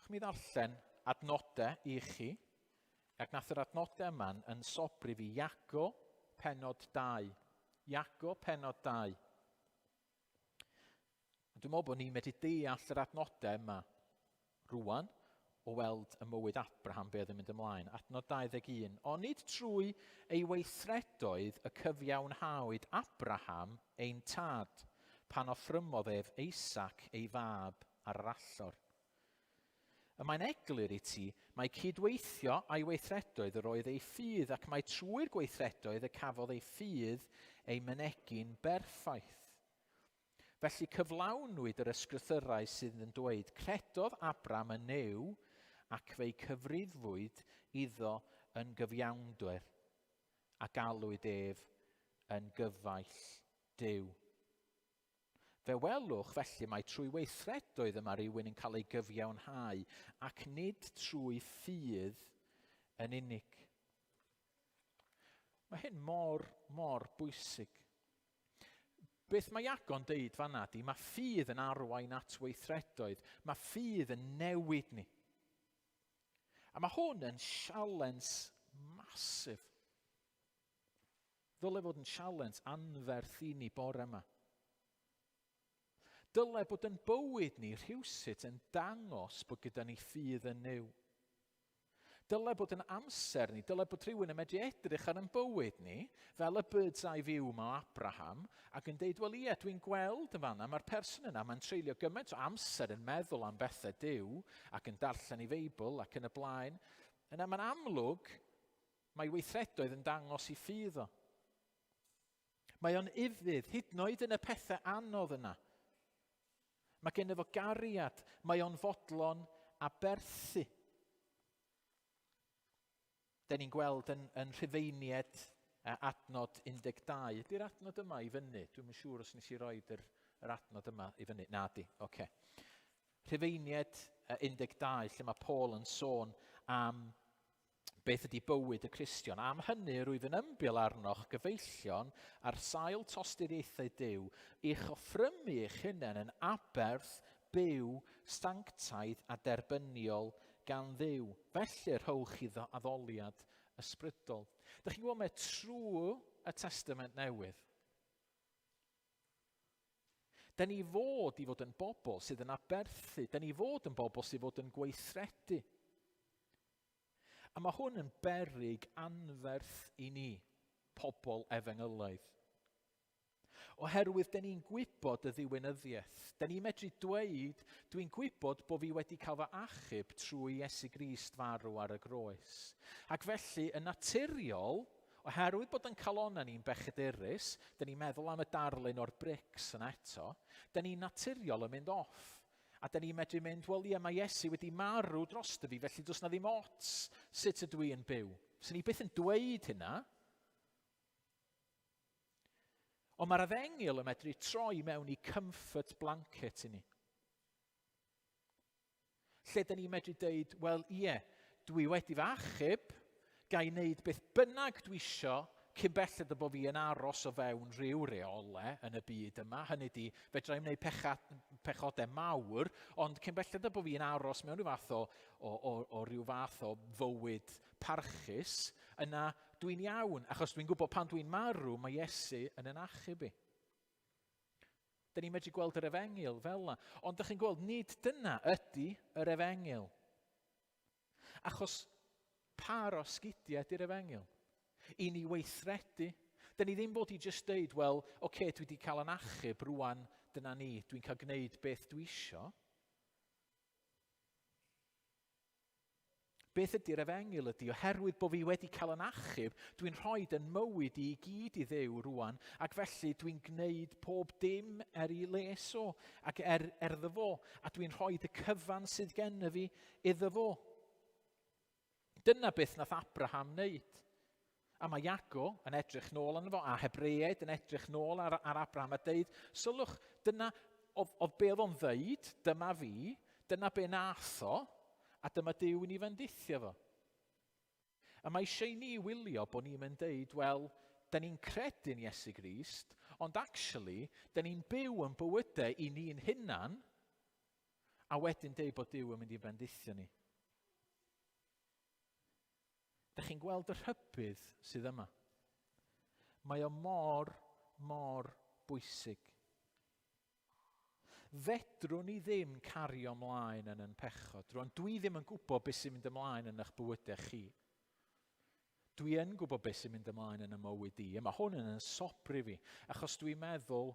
Chw mi ddarllen adnodau i chi, ac nath yr adnodau yma yn sobri fi Iago penod 2. Iago penod 2. Dwi'n meddwl bod ni'n medru deall yr adnodau yma rwan o weld y mywyd Abraham be oedd yn mynd ymlaen. Adnod 21. Onid trwy ei weithredoedd y cyfiawnhawyd Abraham ein tad, pan offrymodd ef Isaac ei fab ar yr allor. Y mae'n eglur i ti mai cydweithio a'i weithredoedd yr oedd ei ffydd ac mai trwy'r gweithredoedd y cafodd ei ffydd ei mynegi'n berffaith. Felly cyflawnwyd yr ysgrythyrau sydd yn dweud, Credodd Abram yn Nuw, ac fe'i cyfrifwyd iddo yn gyfiawnder, a galwyd ef yn gyfaill Duw. Fe welwch felly mai trwy weithredoedd y mae rhywun yn cael ei gyfiawnhau, ac nid trwy ffydd yn unig. Mae hyn mor, mor bwysig. Beth mae Iago'n deud fanna ydy, mae ffydd yn arwain at weithredoedd. Mae ffydd yn newid ni. A mae hwn yn sialens masif. Ddyle fod yn sialens anferth i ni bore yma. Dyle bod yn bywyd ni rhywsut yn dangos bod gyda ni ffydd yn Nuw. Dyle bod yn amser ni, dyle bod rhywun yn medru edrych ar yn bywyd ni, fel y bird's eye view ma o Abraham, ac yn deud, wel ie, dwi'n gweld yn fanna, mae'r person yna, mae'n treulio gymaint o amser yn meddwl am bethau Duw, ac yn darllen ei Feibl, ac yn y blaen. Yna mae'n amlwg, mae weithredoedd yn dangos i ffydd o. Mae o'n ufudd, hyd yn oed yn y pethau anodd yna. Mae gen fo gariad, mae o'n fodlon aberthu. Den ni'n gweld yn, yn Rhufeinied adnod 12. Ydy'r adnod yma i fyny? Dwi'n yn siŵr os nes i roed yr, yr adnod yma i fyny. Na di, oce. Okay. Rhufeinied 12, lle mae Paul yn sôn am Beth ydy bywyd y Cristion? Am hynny, rwyf yn ymbil arnoch, gyfeillion, ar sail tosturiaethau Duw, i'ch offrymu eich hunain yn aberth byw, sanctaidd a derbyniol gan Dduw. Felly rhowch iddo addoliad ysbrydol. Dych chi'n gwybod mae trwy y Testament Newydd, Da ni fod i fod yn bobl sydd yn aberthu. Da ni fod yn bobl sydd fod yn gweithredu. A mae hwn yn beryg anferth i ni, pobl efengylaidd. Oherwydd dyn ni'n gwybod y ddiwinyddiaeth. Dyn ni'n medru dweud, dwi'n gwybod bod fi wedi cael fy achub trwy Iesu Grist farw ar y groes. Ac felly, yn naturiol, oherwydd bod yn calonnau ni'n bechadurus, dyn ni'n meddwl am y darlun o'r brics yna eto, dyn ni'n naturiol yn mynd off. A dyn ni'n medru mynd, wel ie, mae Iesu wedi marw drosto fi, felly does na ddim ots sut ydw i yn byw. Swn i byth yn dweud hynna, Ond mae'r efengyl yn medru troi mewn i comfort blanket i ni. Lle dyn ni'n medru deud, wel ie, dwi wedi fy achub, ga i wneud beth bynnag dwi isio, cyn belled y bod fi yn aros o fewn rhyw reole yn y byd yma. Hynny di, fedra i'm wneud pecha, pechodau mawr, ond cyn belled y bod fi'n aros mewn rhyw fath o, o, o, o rhyw fath o fywyd parchus, yna dwi'n iawn, achos dwi'n gwybod pan dwi'n marw, mae Iesu yn yn achub i. Dyn ni'n medru gweld yr efengyl fel yna. Ond dych chi'n gweld, nid dyna ydy yr efengyl. Achos par o sgidiau ydy'r efengyl. I ni weithredu. Dyn ni ddim bod i just deud, wel, oce, okay, dwi wedi cael yn achub rwan, dyna ni, dwi'n cael gwneud beth dwi isio. Beth ydy'r efengyl ydy, oherwydd bod fi wedi cael yn achub, dwi'n rhoi yn mywyd i gyd i Dduw rwan, ac felly dwi'n gwneud pob dim er i les o, ac er, erddo fo, a dwi'n rhoi y cyfan sydd gen fi iddo fo. Dyna beth nath Abraham wneud. A mae Iago yn edrych nôl arno fo, a Hebreaid yn edrych nôl ar, ar Abraham a deud, sylwch, dyna, oedd, oedd be oedd o'n ddeud, dyma fi, dyna be nath o, a dyma Duw yn ei fendithio fo. A mae eisiau i ni wylio bod ni'n mynd deud, wel, da ni'n credu'n Iesu Grist, ond actually, da ni'n byw yn bywydau i ni'n hunan, a wedyn deud bod Duw yn mynd i fendithio ni. Dych chi'n gweld y rhybudd sydd yma? Mae o mor, mor bwysig. Fedrwn ni ddim cario ymlaen yn yn pechod. Rwan, dwi ddim yn gwybod beth sy'n mynd ymlaen yn eich bywydau chi. Dwi yn gwybod beth sy'n mynd ymlaen yn y mywyd i. A mae hwn yn yn sobri fi, achos dwi'n meddwl,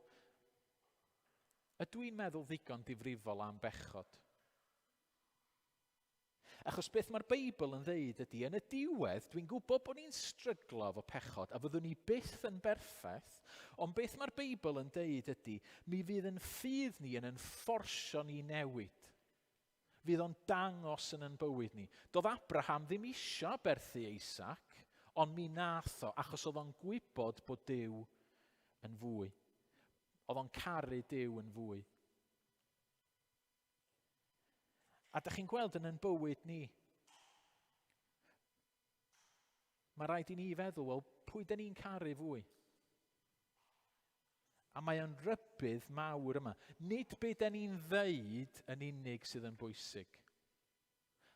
ydw i'n meddwl ddigon difrifol am bechod? Achos beth mae'r Beibl yn ddeud ydy, yn y diwedd, dwi'n gwybod bod ni'n stryglo efo pechod, a fyddwn ni byth yn berffaith, ond beth mae'r Beibl yn deud ydy, mi fydd yn ffydd ni yn yn fforsio ni newid. Fydd o'n dangos yn yn bywyd ni. Doedd Abraham ddim isio aberthu Isaac, ond mi nath o, achos oedd o'n gwybod bod Duw yn fwy. Oedd o'n caru Duw yn fwy. A da chi'n gweld yn yn bywyd ni, mae rhaid i ni feddwl, wel, pwy da ni'n caru fwy? A mae o'n rybudd mawr yma. Nid be da ni'n ddeud yn unig sydd yn bwysig.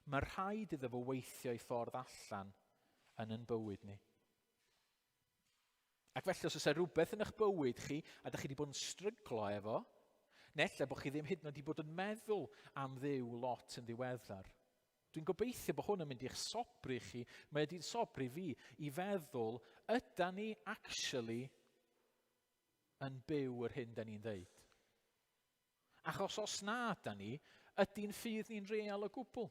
Mae rhaid iddo fo weithio ei ffordd allan yn yn bywyd ni. Ac felly, os oes e rhywbeth yn eich bywyd chi, a da chi wedi bod yn stryglo efo, neu ella bod chi ddim hyd yn oed wedi bod yn meddwl am Dduw lot yn ddiweddar, dwi'n gobeithio bod hwn yn mynd i'ch sobri chi, mae wedi sobri fi, i feddwl, yda ni actually yn byw yr hyn da ni'n ddeud? Achos os na da ni, ydy'n ffydd ni'n real o gwbl?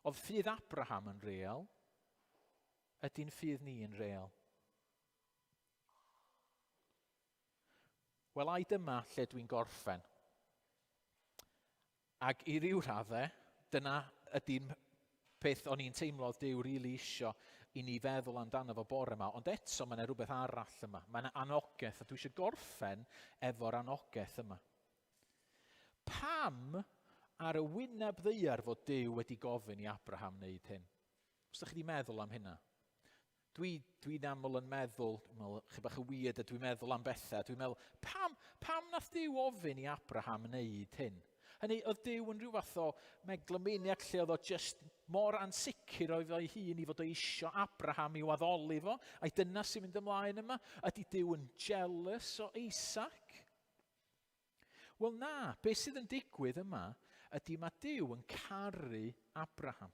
Oedd ffydd Abraham yn real? Ydy'n ffydd ni yn real? Wel, ai dyma lle dwi'n gorffen. Ac i ryw raddau, dyna ydy'n peth o'n i'n teimlo oedd Duw rili really isio i ni feddwl amdano fo bore yma. Ond eto mae yna rhywbeth arall yma. Mae yna anogaeth, a dwi eisiau gorffen efo'r anogaeth yma. Pam ar y wyneb ddaear fod Duw wedi gofyn i Abraham wneud hyn? Os ydych chi wedi meddwl am hynna. Dwi'n dwi aml yn meddwl, dwi'n meddwl, chi bach yn weird a dwi'n meddwl am bethau, dwi'n meddwl, pam, pam nath Duw ofyn i Abraham wneud hyn? Hynny, oedd Duw yn rhyw fath o megalomaniac lle oedd o just mor ansicr oedd o'i hun i fod o isio Abraham i'w addoli fo, ai dyna sy'n mynd ymlaen yma? Ydy Duw yn jealous o Isaac? Wel na, beth sydd yn digwydd yma ydy mae Duw yn caru Abraham.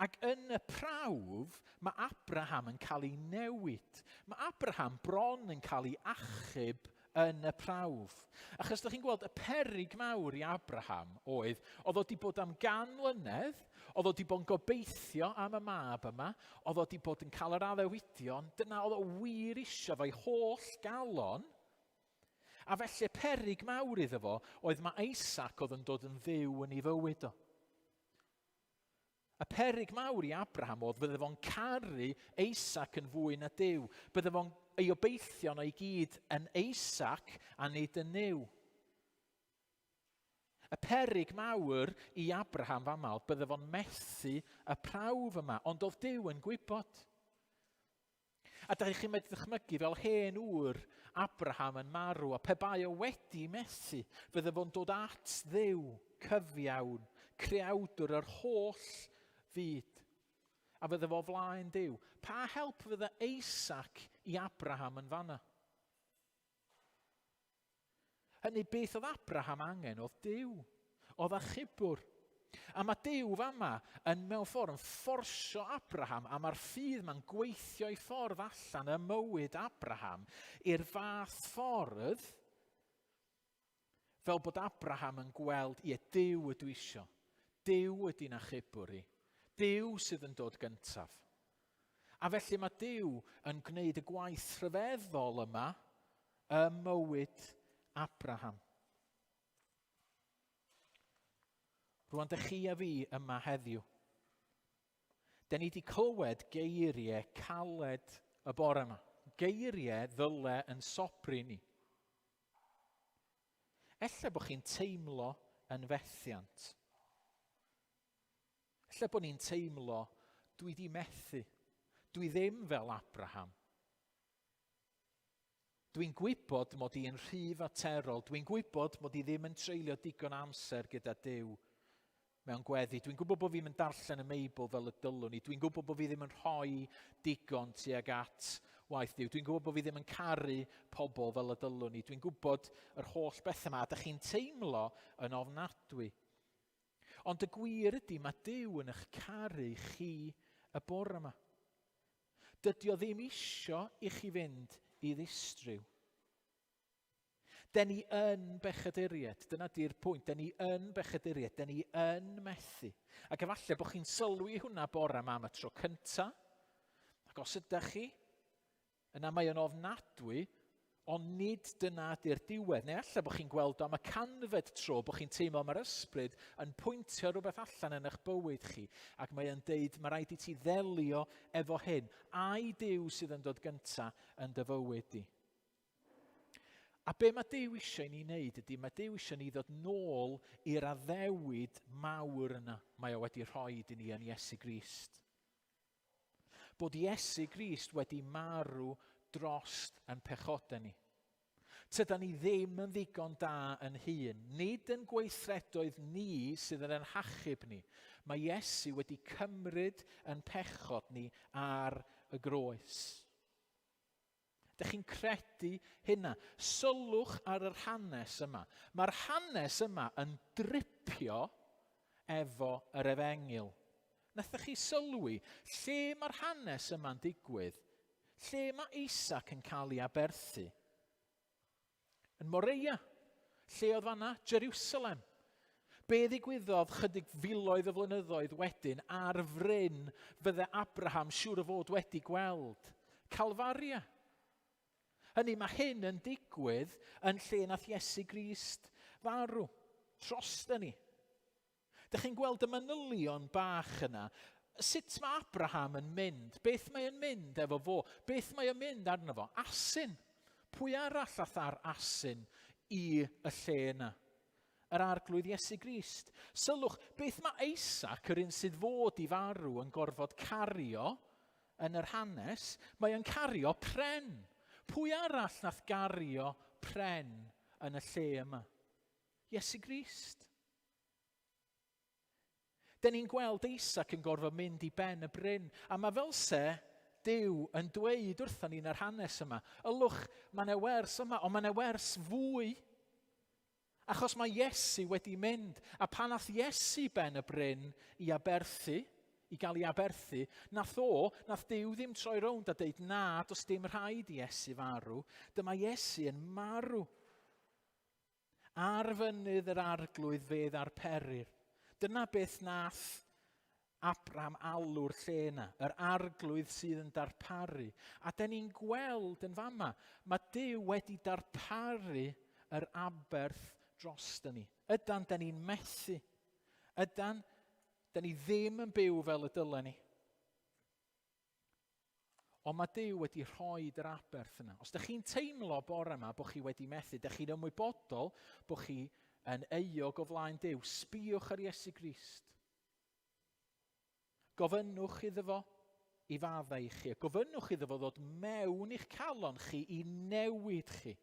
Ac yn y prawf, mae Abraham yn cael ei newid. Mae Abraham bron yn cael ei achub yn y prawf. Achos ydych chi'n gweld, y perig mawr i Abraham oedd, oedd o wedi bod am gan mlynedd, oedd o wedi bod yn gobeithio am y mab yma, oedd o wedi bod yn cael yr addewidion, dyna oedd o wir isio fo'i holl galon. A felly perig mawr iddo fo oedd mae Isaac oedd yn dod yn dduw yn ei fywyd o. Y peryg mawr i Abraham oedd fydde fo'n caru Isaac yn fwy na Duw. Bydde fo'n ei obeithion o'i gyd yn Isaac a nid yn Nuw. Y peryg mawr i Abraham fama oedd bydde fo'n methu y prawf yma, ond oedd Duw yn gwybod. A da chi'n medru ddychmygu fel hen ŵr Abraham yn marw, a pe bai o wedi methu, fydde fo'n dod at Dduw cyfiawn, creawdwr yr holl fyd. A fydde fo flaen Duw. Pa help fydde Isaac i Abraham yn fanna? Hynny, beth oedd Abraham angen oedd Duw, oedd achubwr. A mae Duw fama yn mewn ffordd yn fforsio Abraham, a mae'r ffydd ma'n gweithio ei ffordd allan ym mywyd Abraham i'r fath ffordd fel bod Abraham yn gweld, ie, Duw ydw isio. Duw ydy'n achubwr i. Duw sydd yn dod gyntaf. A felly mae Duw yn gwneud y gwaith rhyfeddol yma ym mywyd Abraham. Rwan, dych chi a fi yma heddiw. Da ni wedi clywed geiriau caled y bore yma. Geiriau ddyle yn sobri ni. Ella bod chi'n teimlo yn fethiant. Ella bod ni'n teimlo, dwi di methu. Dwi ddim fel Abraham. Dwi'n gwybod mod i'n rhy faterol. Dwi'n gwybod mod i ddim yn treulio digon amser gyda Duw mewn gweddi. Dwi'n gwybod bod fi'n mynd darllen y Meibl fel y dylwn i. Dwi'n gwybod bod fi ddim yn rhoi digon tuag at waith Duw. Dwi'n gwybod bod fi ddim yn caru pobl fel y dylwn i. Dwi'n gwybod yr holl bethau yma. A dych chi'n teimlo yn ofnadwy. Ond y gwir ydy, mae Duw yn eich caru chi y bore yma. Dydy o ddim isio i chi fynd i ddistryw. Den ni yn bechaduriaid, dyna di'r pwynt, den ni yn bechaduriaid, den ni yn methu. Ac efallai bod chi'n sylwi hwnna bore yma am y tro cynta, ac os ydych chi, Yna mae o'n ofnadwy, ond nid dyna ydy'r diwedd. Neu alla bod chi'n gweld o am y canfed tro, bod chi'n teimlo mae'r ysbryd yn pwyntio rhywbeth allan yn eich bywyd chi, ac mae o'n deud, mae rhaid i ti ddelio efo hyn. Ai Duw sydd yn dod gynta yn dy fywyd di? A be mae Duw eisiau i ni wneud ydy, mae Duw eisiau ni ddod nôl i'r addewid mawr yna mae o wedi rhoi i ni yn Iesu Grist. Bod Iesu Grist wedi marw drost yn pechodau ni. Tyda ni ddim yn ddigon da yn hun. Nid yn gweithredoedd ni sydd yn ein hachub ni. Mae Iesu wedi cymryd yn pechod ni ar y groes. Dych chi'n credu hynna? Sylwch ar yr hanes yma. Mae'r hanes yma yn dripio efo yr efengyl. Nathoch chi sylwi lle mae'r hanes yma'n digwydd? Lle mae Isaac yn cael ei aberthu? Yn Moreia. Lle oedd fanna? Jerusalem. Be ddigwyddodd chydig filoedd o flynyddoedd wedyn ar fryn fydde Abraham siŵr o fod wedi gweld? Calfaria. Hynny, mae hyn yn digwydd yn lle nath Iesu Grist farw. Drosta ni. Dych chi'n gweld y manylion bach yna? Sut mae Abraham yn mynd? Beth mae yn mynd efo fo? Beth mae yn mynd arno fo? Asyn. Pwy arall ath ar asyn i y lle yna? Yr arglwydd Iesu Grist. Sylwch, beth mae Isaac, yr un sydd fod i farw, yn gorfod cario yn yr hanes? Mae yn cario pren. Pwy arall nath gario pren yn y lle yma? Iesu Grist. Den ni'n gweld Isaac yn gorfod mynd i ben y bryn, a mae fel se Duw yn dweud wrthon ni yn yr hanes yma, ylwch, mae yna wers yma, ond mae yna wers fwy. Achos mae Iesu wedi mynd, a pan nath Iesu ben y bryn i aberthu, i gael ei aberthu, nath o, nath Duw ddim troi rownd a deud na, does dim rhaid i Iesu farw. Dyma Iesu yn marw. Ar fynydd yr arglwydd fe ddarperir. Dyna beth nath Abraham alw'r lle yna, yr arglwydd sydd yn darparu. A den ni'n gweld yn fama, mae Duw wedi darparu yr aberth dros ni. Ydan, den ni'n methu. Ydan, den ni ddim yn byw fel y dylen ni. Ond mae Duw wedi rhoi yr aberth yna. Os ydych chi'n teimlo bore yma bod chi wedi methu, ydych chi'n ymwybodol bod chi yn euog o flaen Duw, sbïwch ar Iesu Grist. Gofynnwch iddo fo i faddau i chi. Gofynnwch iddo fo ddod mewn i'ch calon chi i newid chi.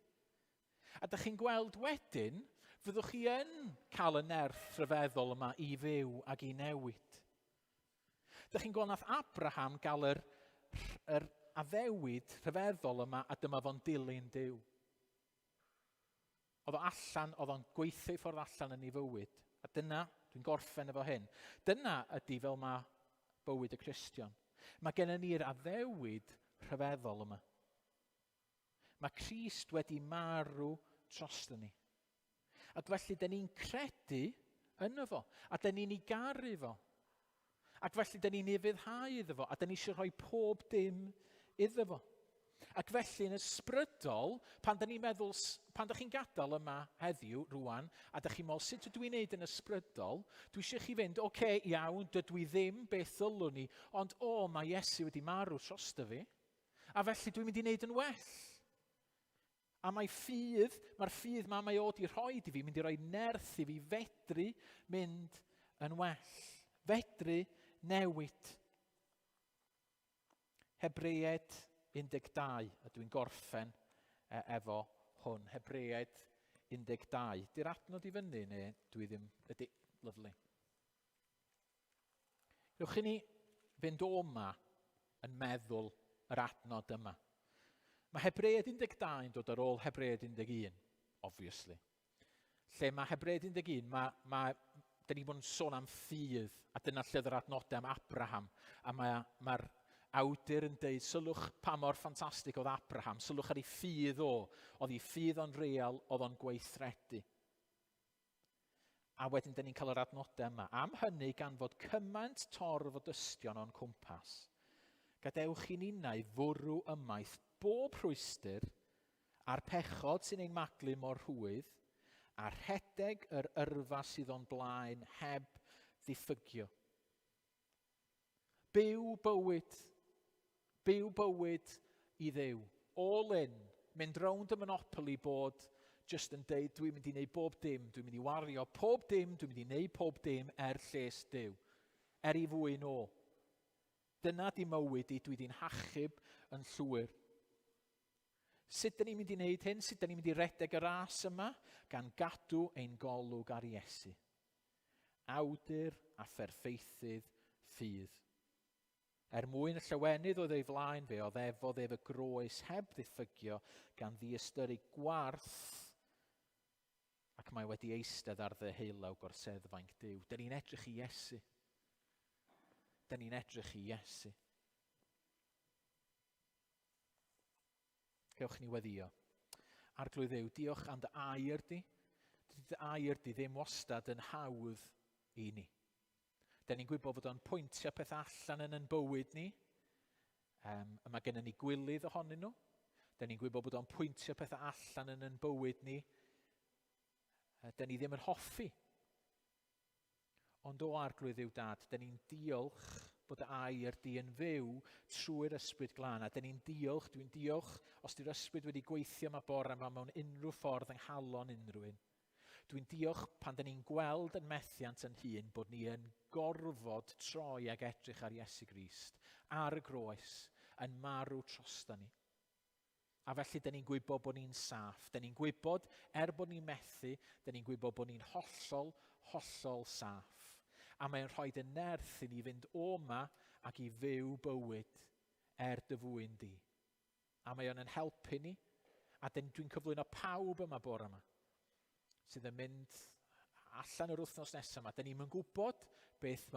A dych chi'n gweld wedyn, fyddwch chi yn cael y nerth rhyfeddol yma i fyw ac i newid. Dych chi'n gweld nath Abraham gael yr, yr addewid rhyfeddol yma a dyma fo'n dilyn Duw. Oedd o allan, oedd o'n gweithio ei ffordd allan yn ei fywyd. A dyna, dwi'n gorffen efo hyn, dyna ydy fel mae bywyd y Cristion. Mae gennym ni'r addewid rhyfeddol yma. Mae Crist wedi marw drosto ni. Ac felly, dyn ni'n credu yno fo, a dyn ni'n ei garu fo. Ac felly, dyn ni'n ufuddhau iddo fo, a dyn ni eisiau rhoi pob dim iddo fo. Ac felly, yn ysbrydol, pan dyn ni'n meddwl, pan dych chi'n gadael yma heddiw, rwan, a dych chi'n meddwl, sut ydw i'n neud yn ysbrydol, dwi eisiau chi fynd, oce, okay, iawn, dydw i ddim beth ddylwn i, ond o, mae Iesu wedi marw drosto fi. A felly dwi'n mynd i wneud yn well. A mae ffydd, mae'r ffydd ma mae o di rhoi i fi, mynd i roi nerth i fi fedru mynd yn well. Fedru newid. Hebreaid 12, a dwi'n gorffen e, efo hwn. Hebreaid 12. Di'r adnod i fyny neu dwi ddim... Ydy, lyflu. Gewch i ni fynd o yma yn meddwl yr adnod yma. Mae Hebreaid 12 yn dod ar ôl Hebreaid 11, obviously. Lle mae Hebreaid 11, mae, mae, dyn ni bod yn sôn am ffydd, a dyna lle oedd yr adnodau am Abraham, a mae'r mae awdur yn deud, sylwch pa mor ffantastig oedd Abraham, sylwch ar ei ffydd o, oedd ei ffydd o'n real, oedd o'n gweithredu. A wedyn dyn ni'n cael yr adnodau yma. Am hynny, gan fod cymaint torf o dystion o'n cwmpas, gadewch i ninnau fwrw ymaith bob rhwystr a'r pechod sy'n ein maglu mor rhwydd, a rhedeg yr yrfa sydd o'n blaen heb ddiffygio. Byw bywyd. Byw bywyd i Dduw. All in. Mynd rownd y Monopoly board just yn deud dwi'n mynd i wneud bob dim, dwi'n mynd i wario pob dim, dwi'n mynd i wneud pob dim er lles Duw. Er i fwyn o. Dyna di mywyd i, dwi di'n hachub yn llwyr. Sut dyn ni'n mynd i wneud hyn? Sut dyn ni'n mynd i redeg y ras yma? Gan gadw ein golwg ar Iesu. Awdur a pherffeithydd ffydd. Er mwyn y llawenydd oedd ei flaen fe oddefodd ef y groes heb ddiffygio gan ddiystyru gwarth ac mae wedi eistedd ar ddeheulaw gorseddfainc Duw. Dyn ni'n edrych i Iesu. Dyn ni'n edrych i Iesu. Gewch ni weddio. Arglwydd Dduw, diolch am dy air di. Dydy dy air di ddim wastad yn hawdd i ni. Da ni'n gwybod fod o'n pwyntio peth allan yn yn bywyd ni. Um, a mae gennym ni gwilydd ohonyn nhw. Da ni'n gwybod bod o'n pwyntio pethau allan yn yn bywyd ni. Da ni ddim yn hoffi. Ond o Arglwydd Dduw Dad, dyn ni'n diolch bod y air di yn fyw trwy'r ysbryd glân. A dyn ni'n diolch, dwi'n diolch os di'r ysbryd wedi gweithio yma bore yma mewn unrhyw ffordd yng nghalon unrhyw un. Dwi'n diolch pan dyn ni'n gweld yn methiant yn hun bod ni yn gorfod troi ag edrych ar Iesu Grist ar y groes yn marw trosta ni. A felly, dyn ni'n gwybod bod ni'n saff. Dyn ni'n gwybod, er bod ni'n methu, dyn ni'n gwybod bod ni'n hollol, hollol saff. A mae'n rhoi y nerth i ni fynd o 'ma ac i fyw bywyd er dy fwyn di. A mae o'n yn helpu ni. A dwi'n cyflwyno pawb yma bore yma sydd yn mynd allan yr wythnos nesaf yma. Dyn ni'n yn gwybod beth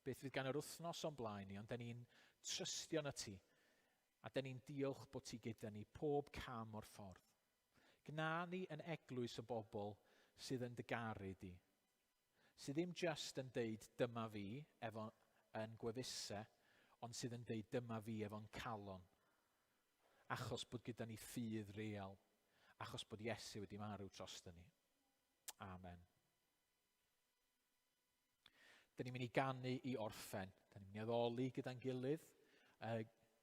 fydd gan yr wythnos o'n blaen ni, ond dyn ni'n trystio na ti. A dyn ni'n diolch bod ti gyda ni pob cam o'r ffordd. Gna ni yn eglwys y bobl sydd yn dy garu di. Sydd ddim just yn deud "dyma fi" efo yn gwefusau, ond sydd yn deud "dyma fi" efo'n calon. Achos bod gyda ni ffydd real. Achos bod Iesu wedi marw dros ni. Amen. Dyn ni'n mynd i ganu i orffen. Dyn ni'n mynd i addoli gyda'n gilydd.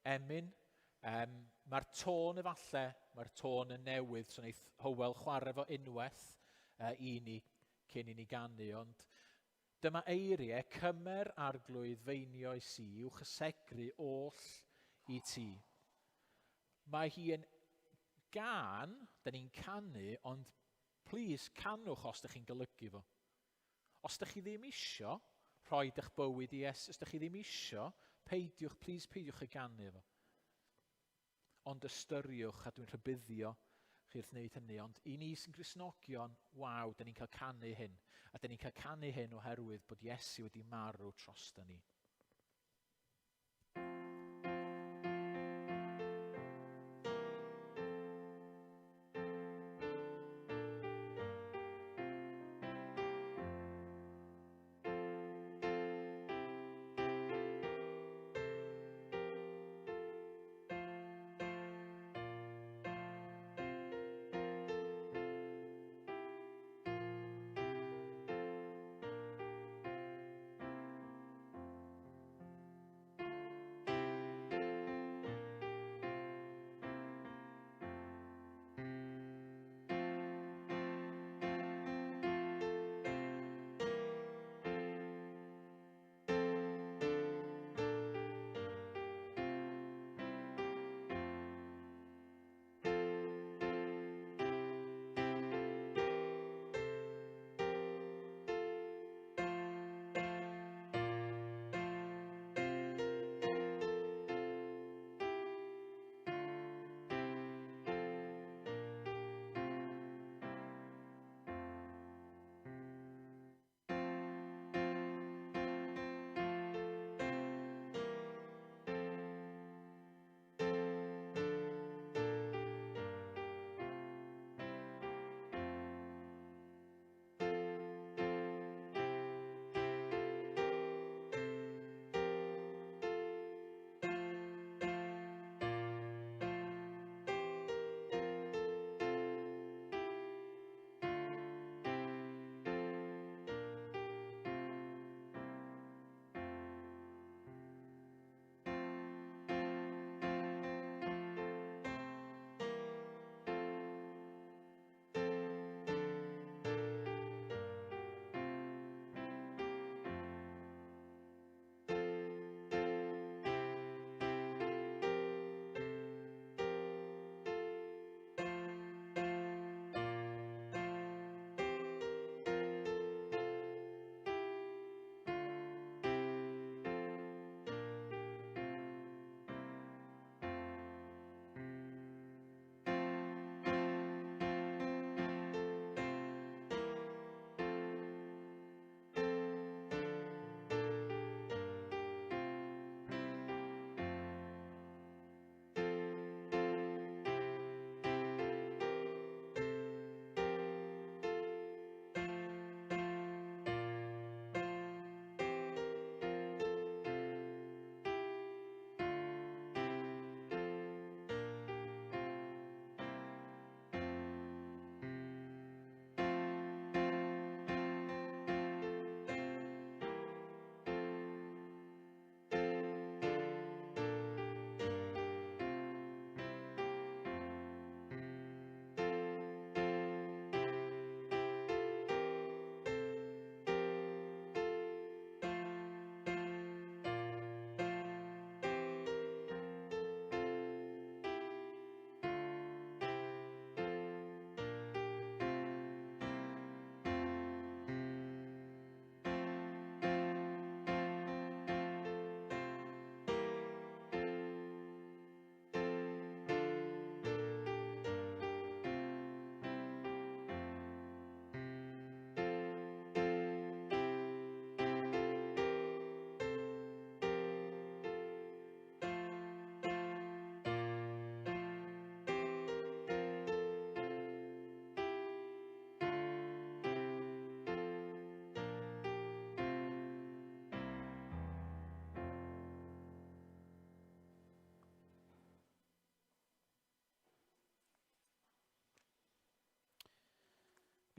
Emyn. Mae'r tôn efallai, mae'r tôn yn newydd, so wneith Hywel chwarae fo unwaith i ni cyn i ni ganu, ond dyma eiriau, "Cymer Arglwydd f'einioes i, i'w chysegru oll i ti." Mae hi yn gân, da ni'n canu, ond please canwch os ydych chi'n golygu fo. Os ydych chi ddim isio rhoi eich bywyd i Iesu, os ydych chi ddim isio, peidiwch, please peidiwch y ganu fo. Ond ystyriwch, a dwi'n rhybuddio chi wrth wneud hynny, ond i ni sy'n Gristnogion, waw, da ni'n cael canu hyn. A da ni'n cael canu hyn oherwydd bod Iesu wedi marw drosto ni.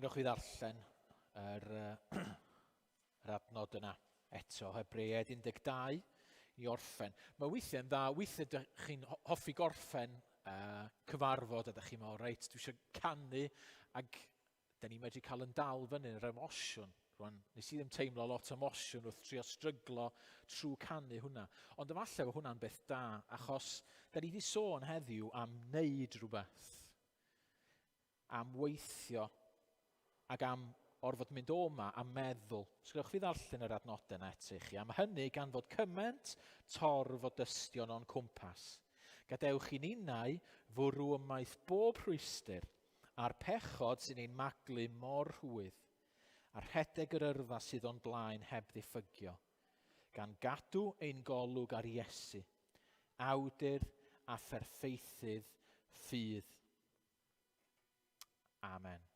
Gadewch fi ddarllen yr, yr adnod yna eto, Hebreaid 12 i orffen. Mae weithiau'n dda, weithiau ydych chi'n hoffi gorffen cyfarfod a ydych chi'n meddwl, reit, dwi eisiau canu ac da ni'n medru cael yn dal fyny yn yr emosiwn. Rwan, nes i ddim teimlo lot o emosiwn wrth trio stryglo trwy canu hwnna. Ond efallai bod hwnna'n beth da, achos da ni wedi sôn heddiw am wneud rhywbeth, am weithio ac am orfod mynd o 'ma a meddwl. Os gewch chi ddarllen yr adnodau yna eto i chi. Am hynny, gan fod cymaint torf o dystion o'n cwmpas, gadewch i ninnau fwrw ymaith bob rhwystr a'r pechod sy'n ein maglu mor rhwydd, a rhedeg yr yrfa sydd o'n blaen heb ddiffygio, gan gadw ein golwg ar Iesu, awdur a pherffeithydd ffydd. Amen.